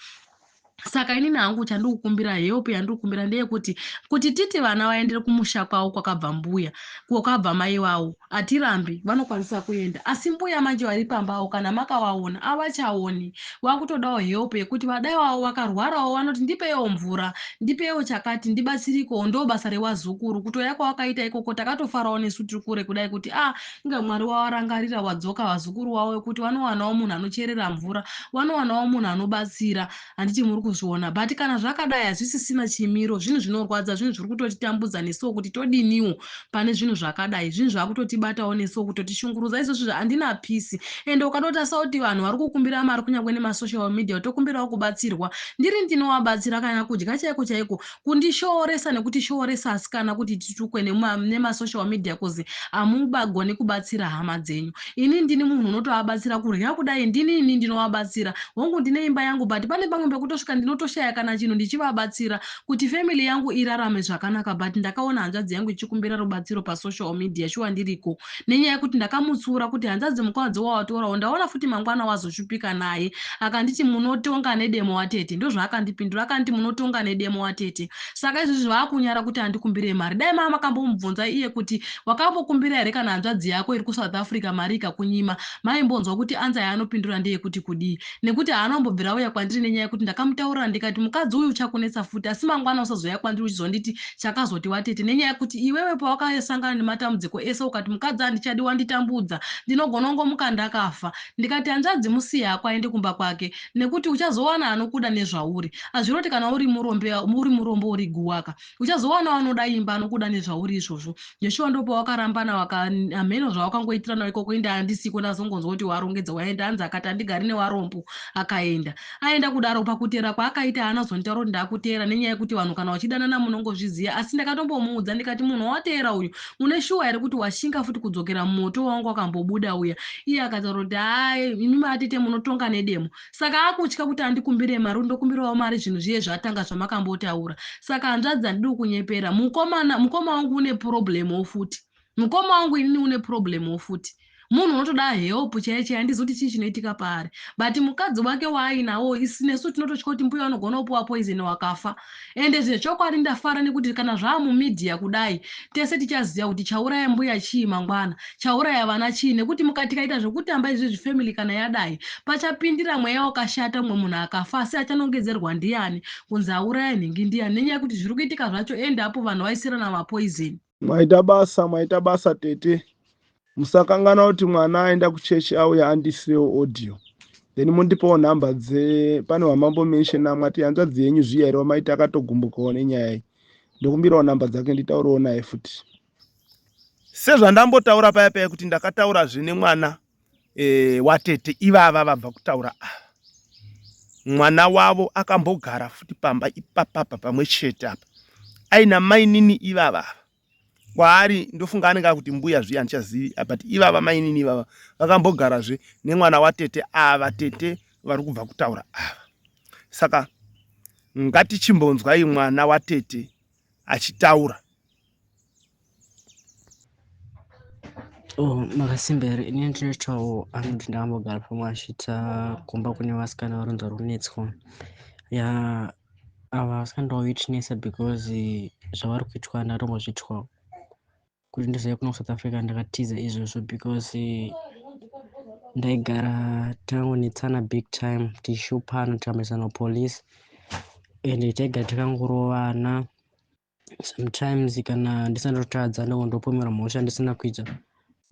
Saka inini hangu chandikukumbira help yandikukumbira ndeyekuti kuti titi vana vaendere kumusha kwavo kwakabva mbuya kwakabva mai vavo hatirambi vanokwanisa kuenda asi mbuya manje vari pamba avo kana makavaona avachaoni vakutodawo help yekuti vadai vavo vakarwarawo vanoti ndipeiwo mvura ndipeiwo chakati ndibatsirikowo ndo basa rewazukuru kutoya kwawakaita ikoko takatofarawo nesu tiri kure kudai kuti a ah, inga mwari wawarangarira wadzoka vazukuru wavo wekuti vanowanawo munhu anocherera mvura vanowanawo munhu anobatsira handiti muri kuzviona but kana zvakadai hazvisisina chimiro zvinhu zvinorwadza zvinhu zviri kutotitambudza nesuwo kuti todiniwo pane zvinhu zvakadai zvinhu zvakutotibatawo nesuwo kutotishungurudza izvozvo handina pisi ende ukatotarisa kuti vanhu vari kukumbira mari kunyange nemasocial media tokumbirawo kubatsirwa ndiri ndinovabatsira kana kudya chaiko chaiko Kundishooresa nekutishooresa asikana kuti titukwe nemasocial media kuzi hamubagoni kubatsira hama dzenyu. Ini ndini munhu unotovabatsira kurya kudai ndini ini ndinovabatsira. Hongu ndine imba yangu but pane pamwe pekutosvika ndinotoshaya kana chinhu ndichivabatsira kuti family yangu irarame zvakanaka but ndakaona hanzvadzi yangu ichikumbira rubatsiro pasocial media shuwa ndiriko nenyaya yekuti ndakamutsiura kuti hanzvadzi mukadzi wawatorawo ndaona futi mangwana wazoshupika naye akanditi munotonga nedemo watete ndozvaakandipindura akanditi munotonga nedemo watete saka izvozvi zvaakunyara kuti andikumbire mari dai maa makambomubvunza iye kuti wakambokumbira here kana hanzvadzi yako iri kusouth africa mari ikakunyima maimbonzwa kuti anza yaanopindura ndeyekuti kudii nekuti haana kumbobvira auya kwandiri nenyaya yekuti ndakamutaurira ndikati mukadzi uyu uchakunetsa futi asi mangwana usazouya kwandiri uchizonditi chakazoti watete nenyaya yekuti iwewe pawakasangana nematambudziko ese ukati mukadzi handichadi wanditambudza ndinogona kungomuka ndakafa ndikati hanzvadzi musiye hako aende kumba kwake nekuti uchazowana anokuda nezvauri hazviroti kana uri murombe uri murombo uri guwaka Uchazowanawo anoda imba anokuda nezvauri izvozvo. Joshua ndopawakarambana waka hameno zvawakangoitirana ikoko ende handisiko ndazongonzwa kuti warongedza waenda hanzi akati handigari newarombo akaenda. Aenda kudaro pakuteera kwaakaita haana kuzonditaura kuti ndakuteera nenyaya yekuti vanhu kana vachidanana munongozviziva asi ndakatombomuudza ndikati munhu wawateera uyu une shuwa here kuti washinga futi kudzokera mumoto wawanga wakambobuda uya iye akataura kuti haa imi matete munotonga nedemo Saka akutya kuti andikumbire mari ndokumbirawo mari zvinhu zviye zvatanga zvamakambotaura. Saka hanzvadzi handidi kukunyepera. Mukomana mukoma wangu une problem wo futi. Mukoma wangu inini une problem wo futi. Munhu unotoda help chaiye chaiye handizivi kuti chii chinoitika paari. But mukadzi wake waainawo nesu tinototya kuti mbuya vanogona kupiwa poison wakafa. Ende zvechokwadi ndafara nekuti kana zvaamumedia kudai tese tichaziva kuti chauraya mbuya chii mangwana chauraya vana chii nekuti tikaita zvekutamba izvezvi family kana yadai pachapindira mweya wakashata mumwe munhu akafa asi achanongedzerwa ndiyani kunzi auraya nhingi ndiyani nenyaya yekuti zviri kuitika zvacho ende apo vanhu vaisirana mapoison. Mwaita basa mwaita basa tete. Musakanganwa kuti mwana aenda kuchechi auya andisirewo audio then mundipewo number dze pane wamambo mentiona mwati hanzvadzi yenyu zviya here wamaiti akatogumbukawo nenyaya iyi ndokumbirawo number dzake nditaurewo naye futi. Sezvandambotaura paya paya kuti ndakataurazve nemwana e, watete ivava vabva kutaura ava. Mwana wavo akambogara futi pamba ipapapa pamwe chete apa aina mainini ivava ava. Kwaari ndofunga anenge akuti mbuya zviya handichazivi but ivava mainini ivava vakambogarazve nemwana watete ava tete vari kubva kutaura ava. Saka ngatichimbonzwai mwana watete achitaura. Oh, makasimba here? Ini ndinoitawo anoti ndakambogara pamwe achiita kumba kune vasikana varonzi vari kunetswa. Ya ava vasikana ndovawitnessa because zvavari kuitwa ndatombozviitwawo. Kuti ndizouya kuno kuSouth Africa ndakatiza izvozvo because ndaigara tangonetsana big time tichishupana tikamboisana kupolice and taigara takangorovana. Sometimes kana ndisina ndotadza ndongondopomerwa mhosva ndisina kuita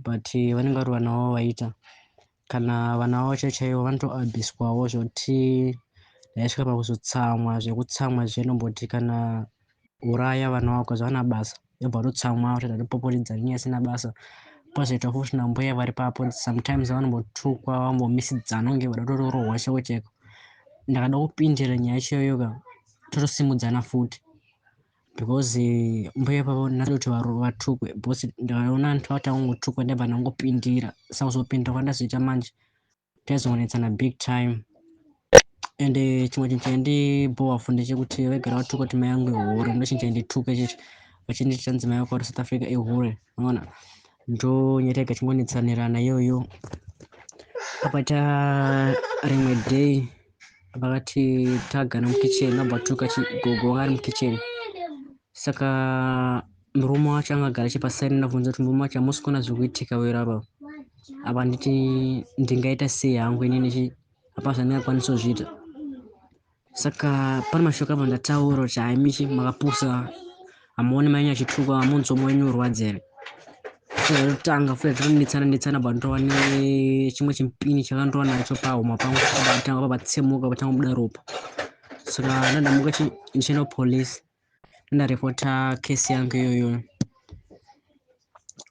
but vanenge vari vana vavo vaita kana vana vavo chaivo chaivo vanotoabhiswawo zvekuti ndaisvika pakuzotsamwa zvekutsamwa zvinomboti kana uraya vana vako zvavana basa yobva watotsamwa kuti ndatopopotedza nenyaya isina basa pozoita futi nambuya vari papo sometimes vanombotukwa vambomisidzana kunge vada kutorohwa chaiko chaiko ndakada kupindira nyaya yacho iyoyo ka totosimudzana futi because mbuya ipavo ndinoda kuti vatukwe because ndakaona vatangotukwa ndabva ndangopindira saka kuzopindira kwandazoita manje taizongonetsana big time and chimwe chinhu chaindibhowa futi ndechekuti vaigara vatuka kuti mai yangu ihure ndo chinhu chaindituka ichocho vachinditi tanzi mai vako vari south africa ihure unoona ndo nyaya taiga chingonetsanirana iyoyo apa ta rimwe day vakati tagana mukitchen vabva vatuka gogo vanga vari mukitchen saka murume wacho anga agara achipasaini ndabvunza kuti murume wacho hamusi kuona zviri kuitika wera apa apa nditi ndingaita sei hangu inini hapana zvandingakwanisa kuzviita saka pane mashoko abva ndataura kuti hai michi makapusa hamuoni mai enyu achitukwa hamunzwa mwoyo wenyu urwadza here totanga futi tonetsana netsana but ndova nechimwe chimupini chakandova nacho pahuma pangu patanga pabatsemuka patanga kubuda ropa saka ndandamuka ndichienda kupolice ndaripota kesi yangu iyoyo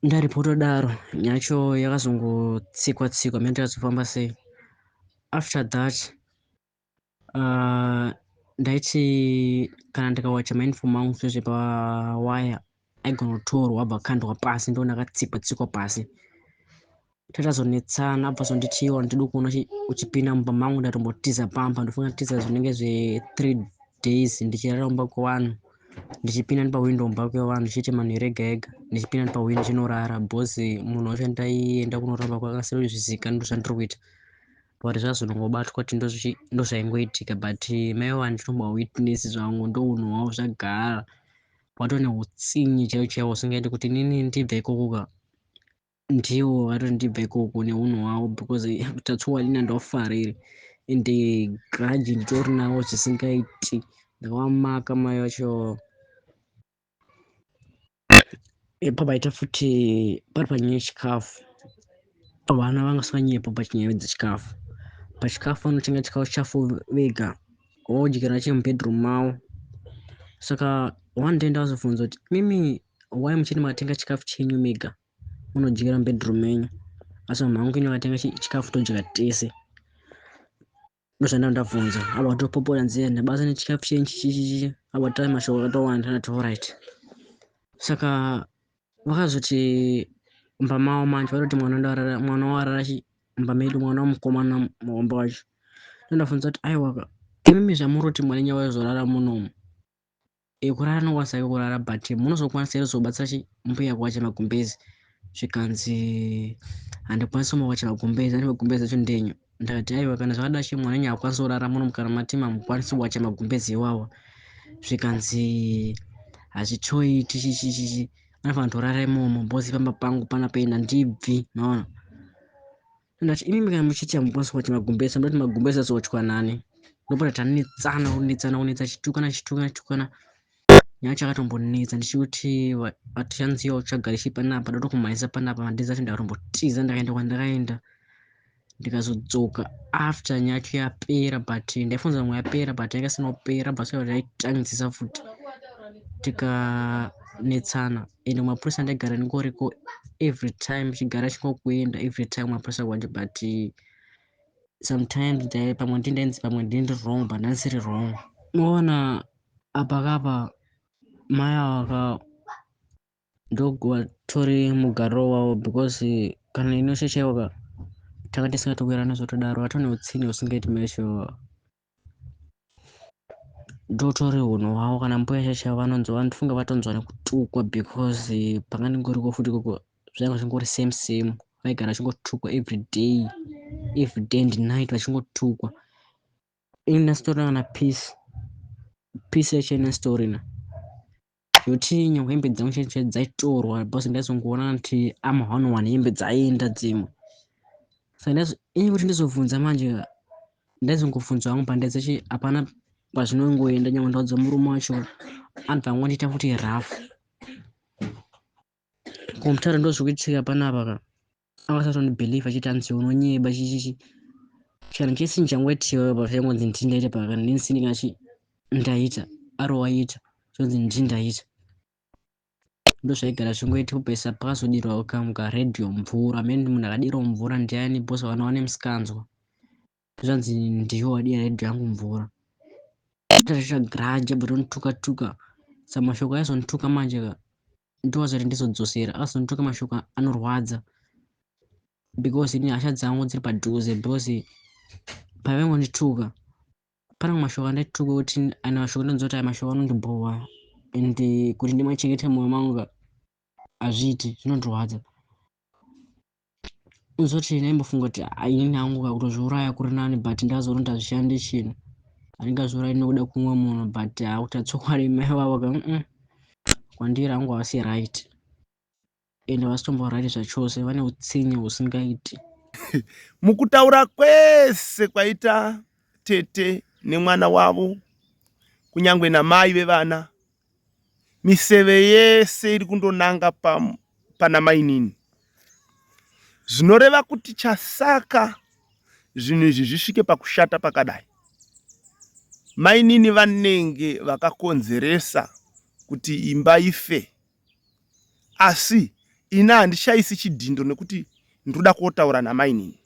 ndaripota daro yacho yakazongotsikwa tsikwa mene takazofamba sei after that ndaiti kana ndikawacha mauniform angu zvezve pawaya aigona kutorwa abva akandwa pasi ndoona akatsikwa tsikwa pasi tatazonetsana abva azonditi iwa ndidi kuona uchipinda mumba mangu ndatombotiza pamba ndofunga tiza zvinenge zve 3 days ndichirara mumba kwevanhu ndichipinda nepahwindo mumba kwevanhu ndichiita manheru ega ega ndichipinda nepahwindo ndichinorara because munhu wacho ndaienda kunoramba kwakasira kuzvizikanwa ndozvandiri kuita but zvazonongobatwa kuti ndozvaingoitika but mai vanhu ndinombawitness zvangu ndounhu hwavo zvagara watone utsinye chaiwo chaiwo usingaiti kuti inini ndibve ikoko ka ndiwo vatoti ndibve ikoko neunhu hwavo because tatsuwa lina ndofariri ende grudge nditori nawo zvisingaiti ndakavamaka mai vacho pabaita futi pari panyaya yechikafu vana vanga vasinganyepo panyaya dzechikafu pachikafu vanotenga chikafu chavo vega vodyira nechemubedroom mavo saka one day ndakazobvunza kuti mimi why muchiti makatenga chikafu chenyu mega munodyira mubedroom menyu asi mama vangu ini vakatenga chikafu todya tese ndozvandanga ndabvunza apa kutopopora nzira ndabasa nechikafu chenyu chichichichi apa tai mashoko akatowanda ndati alright saka vakazoti mumba mavo manje varoti mwana ndarara mwana warara mumba medu mwana wemukomana muhombe wacho ndondabvunza kuti aiwa imimi zvamuroti mwana wenyu waizorara munomu Kurara anokwanisa hake kurara but munozokwanisa here kuzobatsira chi mbuya kuwacha magumbezi zvikanzi handikwanisi kumawacha magumbezi ane magumbezi acho ndenyu ndakati aiwa kana zvakadai chi mwana wenyu haakwanisi kurara muno kana mati hamukwanisi kuwacha magumbezi iwawa zvikanzi hazvitoiti chichichichi anofanira kutorara imomo because pamba pangu panapa ini handibvi maona Ndati imimi kana muchiti hamukwanisi kuwacha magumbezi ndoti magumbezi azowachwa nani ndopota tanetsana kunetsana kunetsa chitukana chitukana chitukana nyaya chakatombonetsa ndichikuti vatichanziwa kutsvaga richi panapa ndotokumhanyisa panapa mandezi acho ndakatombotiza ndakaenda kwandakaenda ndikazodzoka after nyaya yacho yapera but ndaifunza vamwe yapera but yanga isina kupera but saka taitangizisa futi tika tichingonetsana ende kumapurisa ndaigara ndingoriko every time chigara chingokuenda every time kumapurisa kwacho but sometimes ndai pamwe ndindainzi pamwe ndindi wrong but ndandisiri wrong. Unoona apa kapa mai ava ka ndovatori mugariro wavo because kana ini chaiwo ka tanga tisingatowirirani zvotodaro vatone utsinye husingaiti mesho ndotori hunhu hwavo kana mbuya chaichaivo vanonzwa vanofunga vatonzwa nekutukwa because panga ndingoriko futi ikoko zvanga zvingori same same vaigara vachingotukwa everyday every day and night vachingotukwa ini ndasitorina kana peace peace yacho inasitorina zvekuti nyangwe hembe dzangu chaidzo chaidzo dzaitorwa because ndaizongoona kuti ama one one hembe dzaienda dzimwe saka ini kuti ndizobvunza manje ndaizongobvunza hangu pandaidza chi hapana kwazvinongoenda nyangwe ndaudza murume wacho anobva angondiita futi rough komutare ndozvikuitika panapa ka akasatondibelieve achiti anzi unonyeba chichichi chana chese ndichangoitiwa pazvaingonzi ndii ndaita pakana ndini kachi ndaita ari waita zvonzi ndii ndaita ndozvaigara zvingoita kupesa pakazodirwa kamuka radio mvura mene munhu akadirwa mvura ndiani bhosa vana vane musikanzwa zvanzi ndiwe wadira radio yangu mvura tatacha but onituka tuka sa mashoko aizonituka manje ka ndowazoti ndizodzosera akazonituka mashoko anorwadza because ini hasha dzangu dziri padhuze because pavaingondituka pane mashoko andaituka kuti ane mashoko ndonzwa kuti aya mashoko anondibhowa and kuti ndimachengete mwoyo mangu ka hazviiti zvinondirwadza uzoti ndaimbofunga kuti inini hangu ka kutozviuraya kuri nani but ndazoona kuti hazvishandi chinhu handingazviurayi nekuda kumwe munhu but akuti atsokwadi mai vavo ka mm kwandiri hangu havasi right ende havasitombo right zvachose vane utsinye husingaiti. Mukutaura kwese kwaita tete nemwana wavo kunyangwe namai vevana Miseve yese iri kundonanga pana mainini. Zvinoreva kuti chasaka zvinhu izvi zvisvike pakushata pakadai, mainini vanenge vakakonzeresa kuti imba ife. Asi ini handishaisi chidhindo nekuti ndinoda kotaura namainini.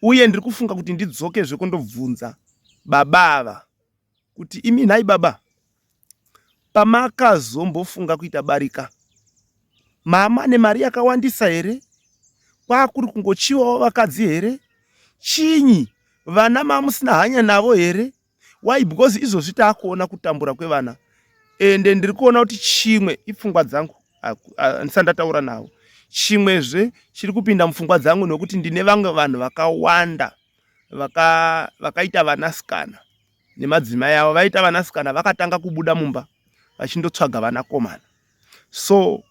Uye ndiri kufunga kuti ndidzokezve kundobvunza baba ava kuti imi nhai baba Pamakazombofunga kuita barika mama nemari yakawandisa here? Kwakuri kungochiwawo vakadzi here? Chinyi vana mamusina hanya navo here? Why? Because izvozvi taakuona kutambura kwevana ende ndiri kuona kuti chimwe ipfungwa dzangu handisati ndataura navo. Chimwezve chiri kupinda mupfungwa dzangu nokuti ndine vamwe vanhu vakawanda vakaita vanasikana nemadzimai avo vaita vanasikana vakatanga kubuda mumba vachindotsvaga vanakomana so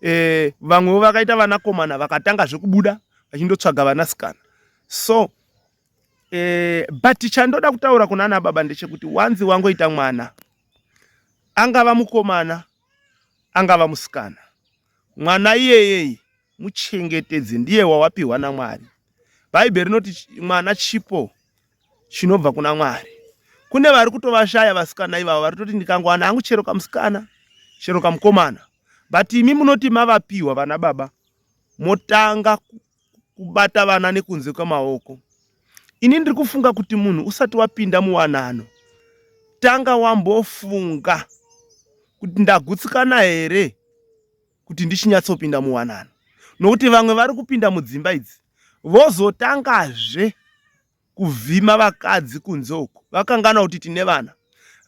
eh, vamwewo vakaita vanakomana vakatanga zvekubuda vachindotsvaga vanasikana so eh, but chandoda kutaura kuna ana baba ndechekuti wanzi wangoita mwana angava mukomana angava musikana mwana iyeyeye muchengetedze ndiye wawapiwa namwari bhaibheri rinoti mwana chipo chinobva kuna Mwari. Kune vari kutovashaya vasikana ivavo vari kutoti ndikangowana hangu chero kamusikana chero kamukomana, but imi munoti mavapiwa vana baba motanga kubata vana nekunze kwemaoko. Ini ndiri kufunga kuti munhu usati wapinda muwanano tanga wambofunga kuti ndagutsikana here kuti ndichinyatsopinda muwanano, nokuti vamwe vari kupinda mudzimba idzi vozotangazve kuvhima vakadzi kunze uko vakanganwa kuti tine vana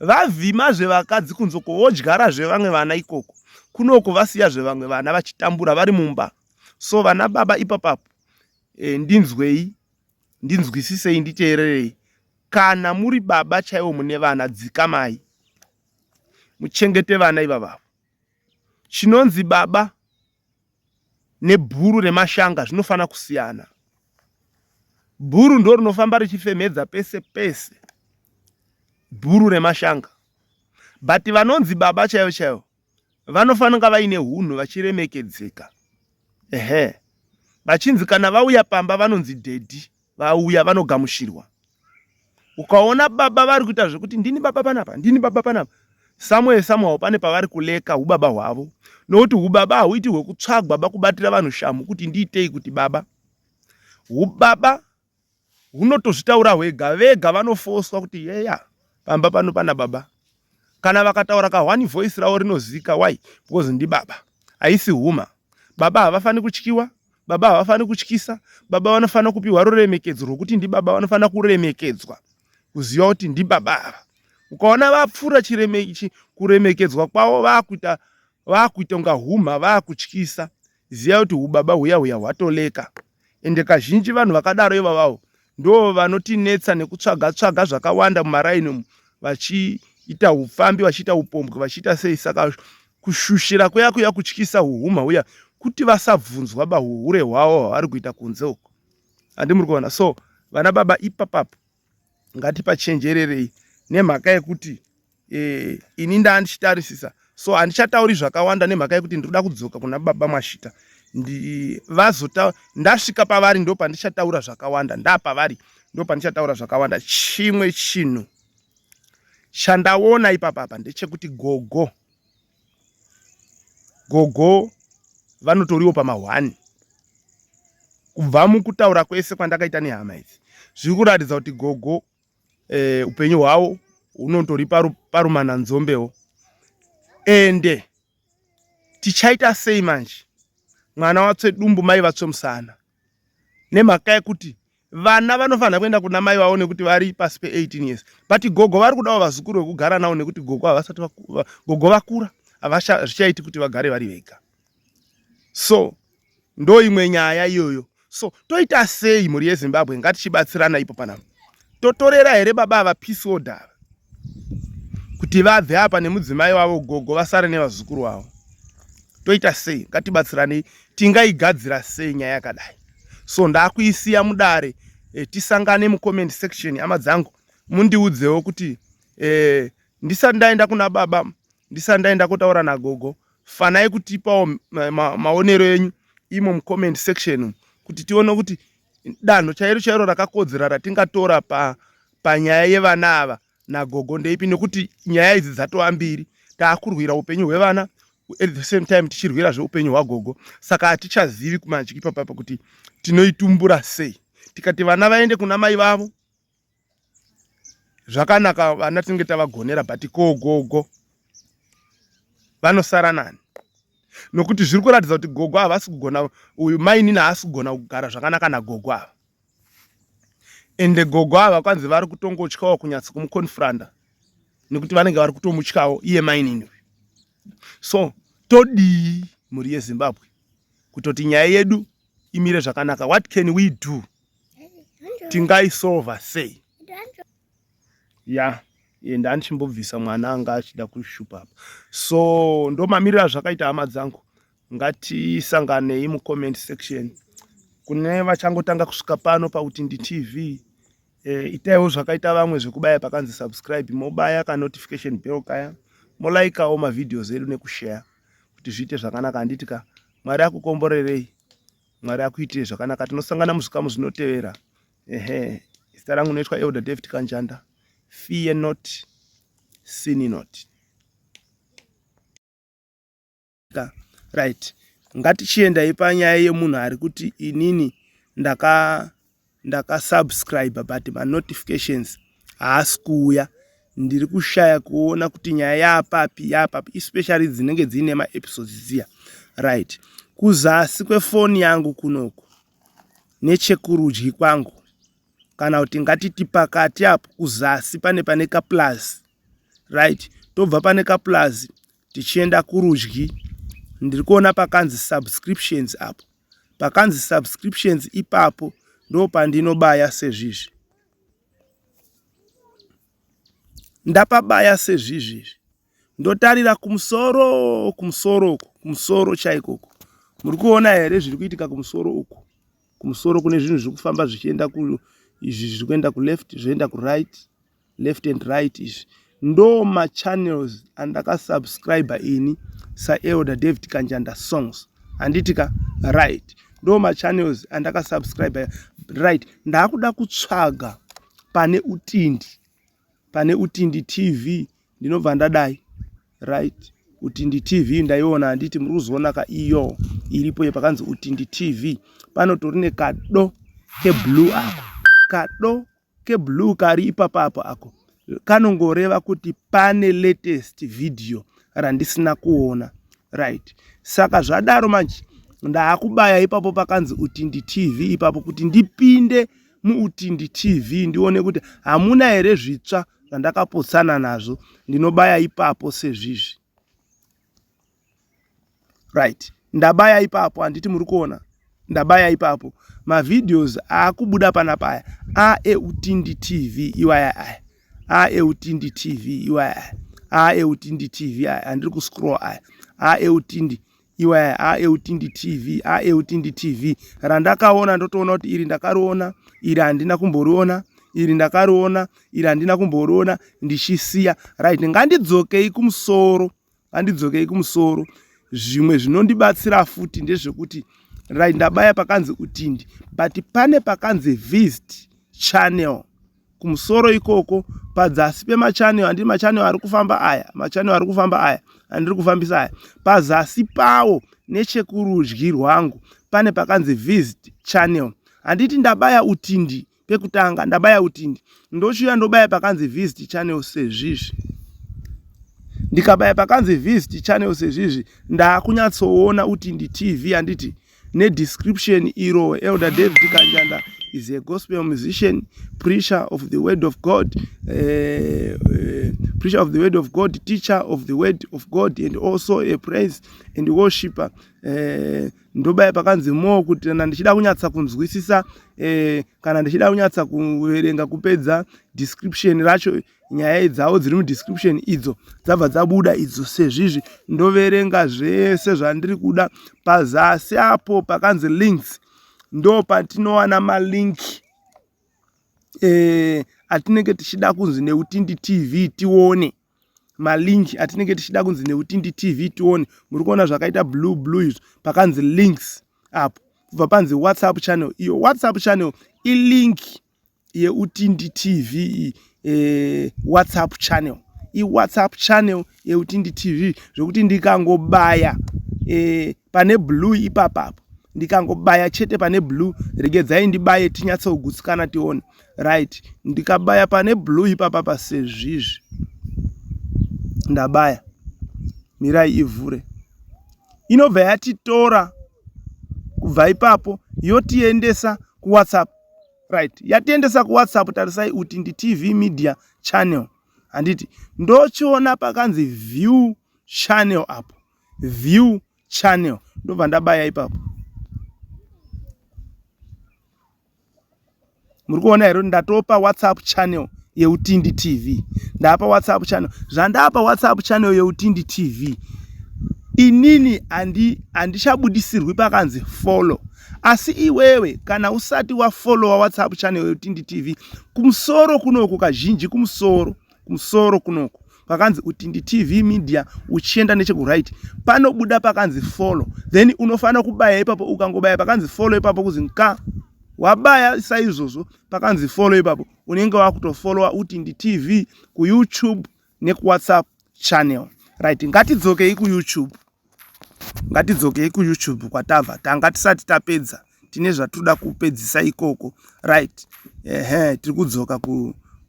vavhimazve vakadzi kunze uko vodyarazve vamwe vana ikoko kunoko vasiyazve vamwe vana vachitambura vari mumba so vana baba ipapapo e, ndinzwei ndinzwisisei nditeererei kana muri baba chaiwo mune vana dzikamai muchengete vana ivavavo chinonzi baba nebhuru remashanga zvinofanira kusiyana. Bhuru ndo rinofamba richifemhedza pese pese, bhuru remashanga. But vanonzi baba chaivo chaivo vanofanira vaine hunhu vachiremekedzeka. Ehe, vachinzi kana vauya pamba vanonzi dhedhi, vauya vanogamushirwa. Ukaona baba vari kuita zvekuti ndini baba panapa, ndini baba panapa, Somewhere somehow pane pavari kuleka hubaba hwavo nokuti hubaba hauiti hwekutsvagwa bakubatira vanhu shamhu kuti ndiitei kuti baba. Hubaba hunotozvitaura hwega vega vanofoswa kuti yeya pamba pano pana baba. Kana vakataura kahwani voice ravo rinozika why because ndibaba haisi huma. Baba havafani kutyiwa baba havafani kutyisa baba vanofanira kupiwa ruremekedzo rwokuti ndibaba vanofanira kuremekedzwa kuziva kuti ndibaba ava ukaona vapfuura kuremekedzwa kwavo vakuita vakuita kunga humha vakutyisa ziva kuti hubaba huya huya hwatoleka ende kazhinji vanhu vakadaro ivavavo ndo vanotinetsa nekutsvaga tsvaga zvakawanda mumaraini umu vachiita upfambi vachiita upombwe vachiita sei saka kushushira kuya kuya kutyisa huhumha huya kuti vasabvunzwa bahuhure hwavo hwavari kuita kunze uko handi muri kuona so vana baba ipapapo ngatipachenjererei nemhaka yekuti e, ini ndandichitarisisa so handichatauri zvakawanda nemhaka yekuti ndinoda kudzoka kuna baba mwashita vazota ndasvika pavari ndo pandichataura zvakawanda ndapavari ndo pandichataura zvakawanda chimwe chinhu chandaona ipapapa ndechekuti gogo gogo vanotoriwo pamahwani kubva mukutaura kwese kwandakaita nehama idzi zviri kuratidza kuti gogo eh, upenyu hwavo hunotori parumana nzombewo ende tichaita sei manje mwana watsve dumbu mai vatsve musana nemhaka yekuti vana vanofanira kuenda kuna mai vavo nekuti vari pasi pe18 years but gogo vari kudawo vazukuru vekugara navo nekuti gogo havasati gogo vakura hazvichaiti kuti vagare vari vega so ndo imwe nyaya iyoyo so toita sei mhuri yezimbabwe ngatichibatsirana ipo panapa totorera here baba ava peace order ava kuti vabve apa nemudzimai wavo gogo vasare nevazukuru vavo toita sei ngatibatsiranei tingaigadzira sei nyaya yakadai so ndakuisiya mudare e, tisangane mucomment section hama dzangu mundiudzewo kuti e, ndisati ndaenda kuna baba ndisati ndaenda kutaura nagogo fanai kutipawo maonero enyu imo mucomment section kuti tione kuti danho chairo chairo rakakodzera ratingatora pa panyaya yevana ava nagogo ndeipi nekuti nyaya idzi dzatova mbiri taakurwira upenyu hwevana at the same time tichirwira zveupenyu hwagogo saka hatichazivi kumanje ipapapa kuti tinoitumbura sei tikati vana vaende kuna mai vavo zvakanaka vana tinenge tavagonera but ko gogo vanosara nani nokuti zviri kuratidza kuti gogo havasi kugona uyu mainini haasi kugona kugara zvakanaka nagogo ava ende gogo ava kwanzi vari kutongotyawo kunyatsa kumuconfranda nekuti vanenge vari kutomutyawo iye mainini uyu so todii mhuri yezimbabwe kutoti nyaya yedu imire zvakanaka what can we do tingaisolva sei ya ende andichimbobvisa mwana anga achida kushupa apa so ndomamirira zvakaita hama dzangu ngatisanganei mucomment section kune vachangotanga kusvika pano pautindi tv e, itaiwo zvakaita vamwe zvekubaya pakanzi subscribe mobaya kanotification bell kaya molaikawo mavideos edu nekushare kuti zviite zvakanaka handiti ka mwari akukomborerei mwari akuitire zvakanaka tinosangana muzvikamu zvinotevera ehe zita rangu noitwa elder david kanjanda fear not sin not right ngatichiendai panyaya yemunhu ari kuti inini ndaka ndakasubscribe but manotifications haasi kuuya ndiri kushaya kuona kuti nyaya yaapapi yaapapi especially dzinenge dziine maepisodes dziya right kuzasi kwefoni yangu kunoku nechekurudyi kwangu kana kuti ngatiti pakati apo kuzasi pane pane kaplus right tobva pane kaplus tichienda kurudyi ndiri kuona pakanzi subscriptions apo pakanzi subscriptions ipapo ndo pandinobaya sezvizvi ndapabaya sezvizvi izvi ndotarira kumusoro kumusoro uku kumusoro chaikoko muri kuona here zviri kuitika kumusoro uku kumusoro kune zvinhu zviri kufamba zvichienda ku izvi zviri kuenda kuleft zvoenda kuright left and right izvi ndo machannels andakasubscribe ini saelder david kanjanda songs handiti ka right ndo machannels andakasubscribe right ndakuda kutsvaga pane utindi pane utindi tv ndinobva ndadai Right, Utindi TV ndaiona, handiti muri kuzoona ka iyo iripo iyo pakanzi Utindi TV. Panotori nekado keblue ako, kado keblue kari ipapapo ako kanongoreva kuti pane latest video randisina kuona. Right, saka zvadaro manje ndaakubaya ipapo pakanzi Utindi TV ipapo kuti ndipinde muUtindi TV ndione kuti hamuna here zvitsva zvandakapotsana nazvo. Ndinobaya ipapo sezvizvi. Right, ndabaya ipapo, handiti muri kuona ndabaya ipapo. Mavideos aakubuda panapa aya aeUtindi TV iwaya aya, aeUtindi TV iwaya aya, aeUtindi TV aya andiri kuscroll aya, aeUtindi iwaya, aeUtindi TV, aeUtindi TV randakaona. Ndotoona kuti iri ndakariona, iri handina kumboriona, iri ndakariona, iri handina kumboriona, ndichisiya. Right, ngandidzokei kumusoro, ngandidzokei kumusoro. Zvimwe zvinondibatsira futi ndezvekuti, right, ndabaya pakanzi Utindi, but pane pakanzi visit channel kumusoro ikoko padzasi pemachannel. Handiri machannel ari kufamba aya, machannel ari kufamba aya andiri kufambisa aya, pazasi pawo nechekurudyi rwangu pane pakanzi visit channel. Handiti ndabaya Utindi pekutanga? Ndabaya Utindi, ndochiuya ndobaya pakanzi visit channel sezvizvi. Ndikabaya pakanzi visit channel sezvizvi, ndaakunyatsoona Utindi TV, handiti, nedescription iro: "Elder David Kanjanda is a gospel musician, preacher of the word of God, preacher of the word of God, teacher of the word of God and also a praise and worshipper." Ndobaya pakanzi more kuti kana ndichida kunyatsa kunzwisisa, kana ndichida kunyatsa kuverenga kupedza description racho, nyaya dzavo dziri mudescription idzo dzabva dzabuda idzo sezvizvi. Ndoverenga zvese zvandiri kuda. Pazasi apo pakanzi links ndo patinowana malink atinenge tichida kunzi neUtindi TV tione, malink atinenge tichida kunzi neUtindi TV tione. Muri kuona zvakaita blue blue izvo pakanzi links apo, kubva panzi WhatsApp channel. Iyo WhatsApp channel ilink yeUtindi TV. WhatsApp channel iWhatsApp channel yeUtindi TV, zvokuti ndikangobaya pane blue ipapapo, ndikangobaya chete pane blue, regedzai ndibaye tinyatsogutsikana tione. Right, ndikabaya pane blue ipapapa sezvizvi, ndabaya, mirai ivhure, inobva yatitora kubva ipapo yotiendesa kuWhatsApp. Right, yatiendesa kuWhatsApp. Tarisai, Utindi TV Media channel, handiti? Ndochiona pakanzi view channel apo, view channel, ndobva ndabaya ipapo. Muri kuona here? Ndatopa WhatsApp channel yeUtindi TV. Ndapa WhatsApp channel. Zvandapa WhatsApp channel yeUtindi TV, inini handichabudisirwi pakanzi follow. Asi iwewe kana usati wafollowa WhatsApp channel yeUtindi TV, kumusoro kunoku, kazhinji kumusoro, kumusoro kunoku pakanzi Utindi TV Media, uchienda nechekuright panobuda pakanzi follow, then unofanira kubaya ipapo. Ukangobaya pakanzi follow ipapo, kuzi nka wabaya saizvozvo pakanzi follow ipapo, unenge wakutofollowa Utindi TV kuYouTube nekuWhatsApp channel. Right, ngatidzokei kuYouTube, ngatidzokei kuYouTube kwatabva. Tanga tisati tapedza, tine zvatoda kupedzisa ikoko. Right, ehe, tiri kudzoka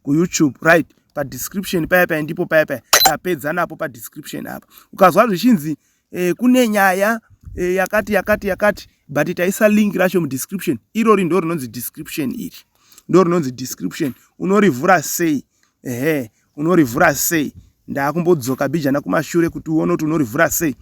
kuYouTube. Right, padescription paya paya, ndipo paya paya tapedza napo padescription apa. Ukazwa zvichinzi kune nyaya yakati yakati yakati, but taisa link racho mudescription, irori ndo rinonzi description, iri ndo rinonzi description. Unorivhura sei? Ehe, unorivhura sei? Ndaakumbodzoka bijana kumashure kuti uone kuti unorivhura sei,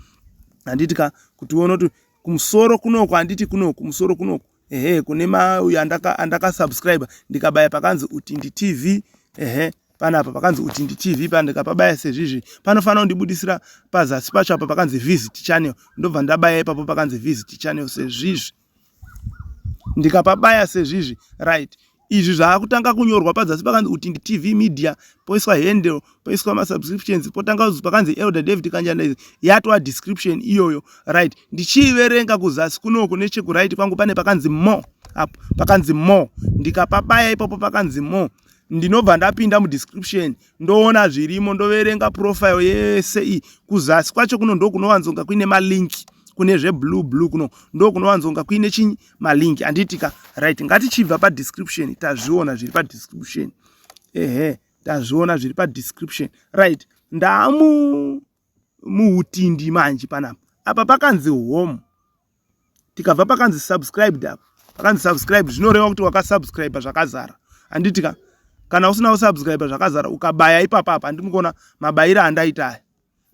handiti ka? Kuti uone kuti kumusoro kunoku, handiti, kunoku kumusoro kunoku, ehe, kune mauyo andakasubscribe. Ndikabaya pakanzi Utindi TV, ehe, panapa pakanzi Utindi TV pa, ndikapabaya sezvizvi, panofanira kundibudisira pazasi pacho apa pakanzi visit channel. Ndobva ndabaya ipapo pakanzi visit channel sezvizvi. Ndikapabaya sezvizvi, right, izvi zvaakutanga kunyorwa padzasi pakanzi Utindi TV Media, poiswa handle, poiswa masubscriptions, potanga kuzi pakanzi Elder David Kanjanda. Izvi yatova description iyoyo. Right, ndichiiverenga kuzasi kunoku nechekuright kwangu pane pakanzi more apo, pakanzi more. Ndikapabaya ipapo pakanzi more. Ndinobva ndapinda mudescription, ndoona zvirimo, ndoverenga profile yese iyi. Kuzasi kwacho kuno ndokunowanzonga kuine malink, kune zveblue blue kuno ndokunowanzonga kuine chinyi, malink, handitika? Right, ngatichibva padescription. Tazviona zviri padescription. Ehe, tazviona zviri padescription. Right, ndaamu muutindi manje panapa. Apa pakanzi home, tikabva pakanzi subscribed. Apa pakanzi subscribe, zvinoreva kuti wakasubscribe zvakazara, handitika? Kana usina kusubscribe zvakazara, ukabaya ipapa apa, handiri kuona mabayiro andaita aya.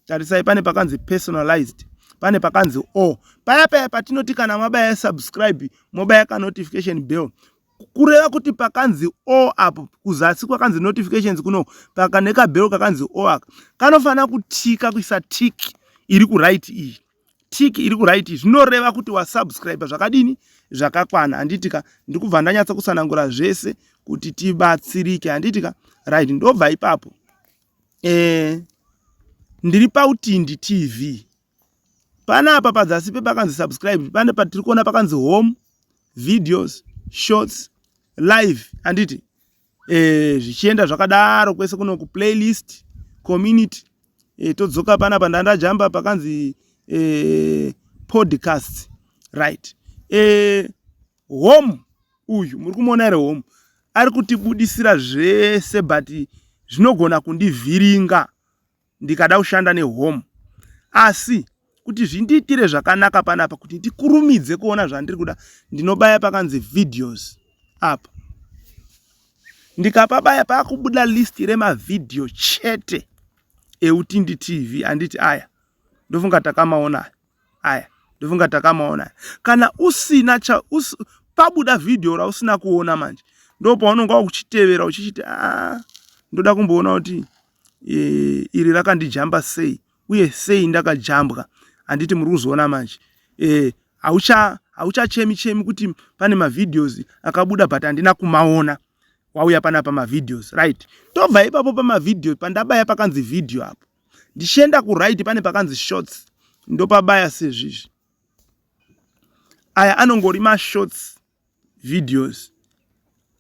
Tarisai, pane pakanzi personalized, pane pakanzi o paya paya patinoti kana mabaya subscribe, mobaya kanotification bell, kureva kuti pakanzi o apo kuzasi kwakanzi notifications kuno, pakane kabell kakanzi o aka kanofanira kutika, kuisa tick iri kuright. Iyi tick iri kuright zvinoreva kuti wasubscribe zvakadini, zvakakwana, handitika? Ndikubva ndanyatsa kusanangura zvese kuti tibatsirike, handitika? Right, ndobva ipapo. Ndiri paUtindi TV panapa. Padzasi pepakanzi subscribe pane patiri kuona pakanzi home, videos, shorts, live, handiti? Zvichienda zvakadaro kwese kuno kuplaylist, community. Todzoka panapa, ndandajamba pakanzi podcast. Right, home uyu muri kumuona here? Home ari kutibudisira zvese, but zvinogona kundivhiringa ndikada kushanda nehome. Asi kuti zvindiitire zvakanaka panapa, kuti ndikurumidze kuona zvandiri kuda, ndinobaya pakanzi videos apa. Ndikapabaya, paakubuda list remavhidhiyo chete eUtindi TV, handiti? Aya ndofunga takamaona aya, ndofunga takamaona. Kana usina cha pabuda vhidhiyo rausina kuona manje, ndo paunonga wakuchitevera uchichiti, a, ndoda kumboona kuti iri rakandijamba sei uye sei ndakajambwa, handiti? Muri kuzoona manje, hauchachemi chemi kuti pane mavideos akabuda but handina kumaona. Wauya panapa mavideos. Right, tobva ipapo pamavideo pandabaya pakanzi video apo, ndichienda kuright, pane pakanzi shorts, ndopabaya sezvizvi. Aya anongori mashorts videos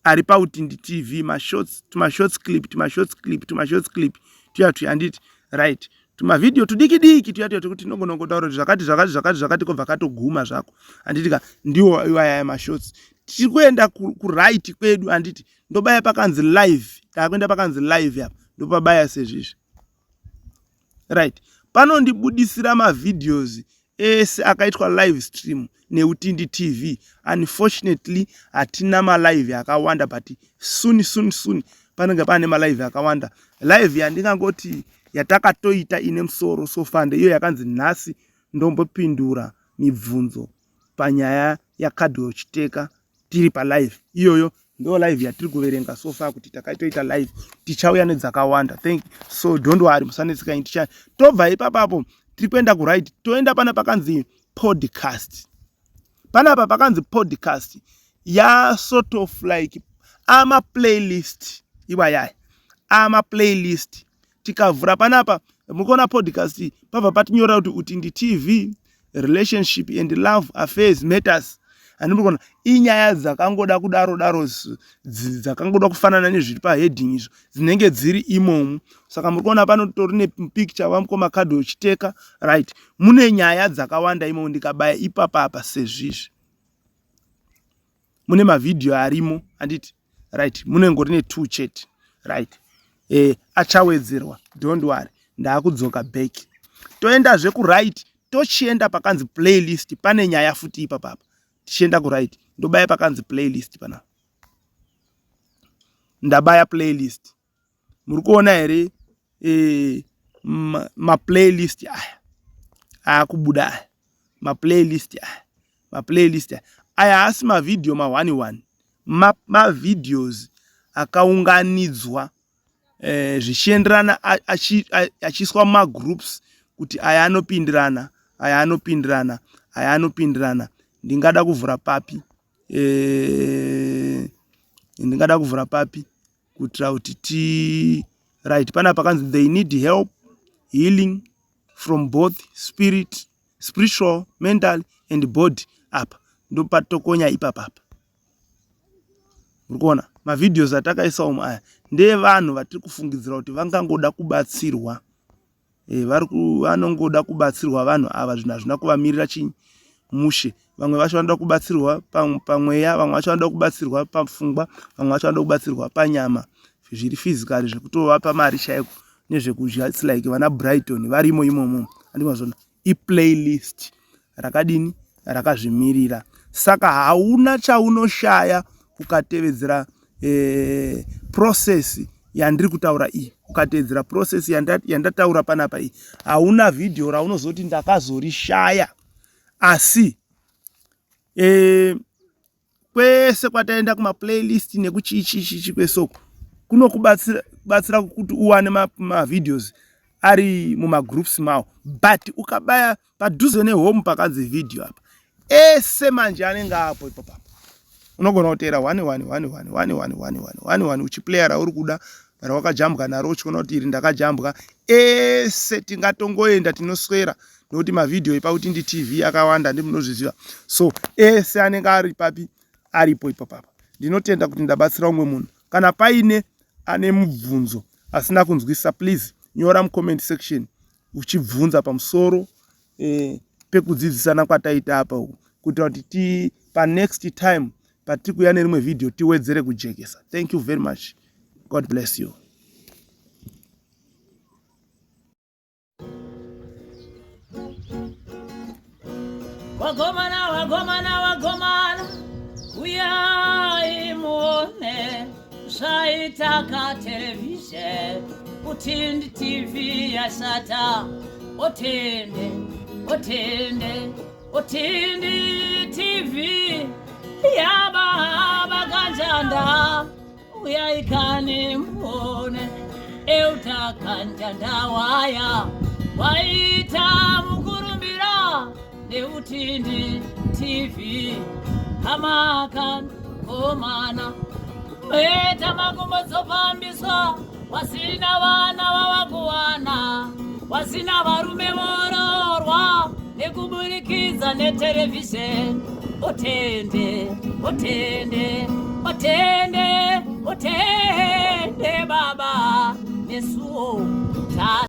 ari paUtindi TV, mashorts, tumashorts clip, tumashorts clip, tumashorts clip tuya tuya, handiti? Right, tumavhidhiyo tudiki diki tuya tuya tukuti tinogona kungotaura kuti zvakati zvakati zvakati zvakati, kobva katoguma zvako, handiti ka? Ndiwo iwaya mashorts. Tiri kuenda kuright kwedu, handiti? Ndobaya pakanzi live. Takuenda pakanzi live apa, ndopabaya sezvizvi. Right, panondibudisira mavideos ese akaitwa live stream neUtindi TV. Unfortunately hatina malive akawanda, but soon, soon, soon panenge paane malive akawanda. Live yandingangoti yatakatoita ine musoro so far ndeiyo yakanzi nhasi ndombopindura mibvunzo panyaya yaCardwell Chiteka tiri palive. Iyoyo ndo live yatiri kuverenga so far kuti takaitoita live. Tichauya nedzakawanda, thank so don't worry, musanetseka. Ticha tobva ipapapo, tiri kuenda kuright, toenda pana pakanzi podcast. Panapa pakanzi podcast ya sort of like ama playlist iwayaya, ama playlist. Tikavhura panapa, mukuona podcast, pabva patinyora kuti Utindi TV, relationship and love affairs matters, handiri kuona? Inyaya dzakangoda kudaro daro, dzakangoda kufanana nezviri paheading izvo, dzinenge dziri imomo. Saka muri kuona panotori nepicture vamukoma Cardwell Chiteka. Right, mune nyaya dzakawanda imomo. Ndikabaya ipapapa sezvizvi, mune mavhidhiyo arimo, handiti? Right, munengori ne2 chete. Right, achawedzerwa, don't worry. Ndaakudzoka back, toendazve kuright, tochienda pakanzi playlist. Pane nyaya futi ipapapa. Tichienda kuright, ndobaya pakanzi playlist panapa. Ndabaya playlist, muri kuona here? Maplaylist aya aakubuda aya, maplaylist aya, maplaylist aya, aya haasi mavhidhiyo ma1 1, mavideos akaunganidzwa zvichienderana, achiiswa mumagroups kuti aya anopindirana, aya anopindirana, aya anopindirana. Ndingada kuvhura papi? Ndingada kuvhura papi kuitira kuti ti right pana pakanzi they need help healing from both spirit, spiritual, mental and body. Apa ndopatokonya ipapapa, muri kuona? Mavideos atakaisa umu aya ndeevanhu vatiri kufungidzira kuti vangangoda kubatsirwa. E, vanongoda kubatsirwa vanhu ava, zvinhu hazvina kuvamirira chinyi mushe. Vamwe vacho vanoda kubatsirwa pamweya, vamwe vacho vanoda kubatsirwa pafungwa, vamwe vacho vanoda kubatsirwa panyama, zviri physically zvekutovapa mari chaiko nezvekudya. Its like vana Brighton varimo imomo, andimazvona iplaylist rakadini rakazvimirira. Saka hauna chaunoshaya ukatevedzera eh, process yandiri kutaura iyi, ukatevedzera process yandataura panapa iyi, hauna vhidhiyo raunozoti ndakazorishaya. Asi eh, kwese kwataenda kumaplaylist nekuchichichichi kwesoko kunokubatsira kuti uwane mavideos ma ari mumagroups mawo, but ukabaya padhuze nehome pakanzi video apa, ese manje anenge apo ipapapa. Unogona kuteera 1 1 1 1 1 1 1 1 1 1 uchiplayer rauri kuda rawakajambwa naro, uchiona kuti iri ndakajambwa. Ese tingatongoenda tinoswera nokuti mavhidhiyo epaUtindi TV akawanda, ndimunozviziva. So ese anenge ari papi aripo ipapapa. Ndinotenda kuti ndabatsira umwe munhu. Kana paine ane mubvunzo asina kunzwisisa, please nyora mucomment section uchibvunza pamusoro eh, pekudzidzisana kwataita apa uku, kuitira kuti ti panext time patiri kuuya nerimwe vhidhiyo tiwedzere kujekesa. Thank you very much, God bless you. Wagomana, wagomana, wagomana, uyai muone zvaitaka televhizheni. Utindi TV yashata. Otende, otende, Utindi TV yababa kanjanda, uyai kani muone euta kanjanda waya waita mukurumbira neUtindi TV. Hamakan komana meta makumbo dzofambiswa, wasina vana vavakuwana, wasina varume vororwa nekuburikidza neterevhizheni. Otende, otende, otende, otende baba, nesuwo ta.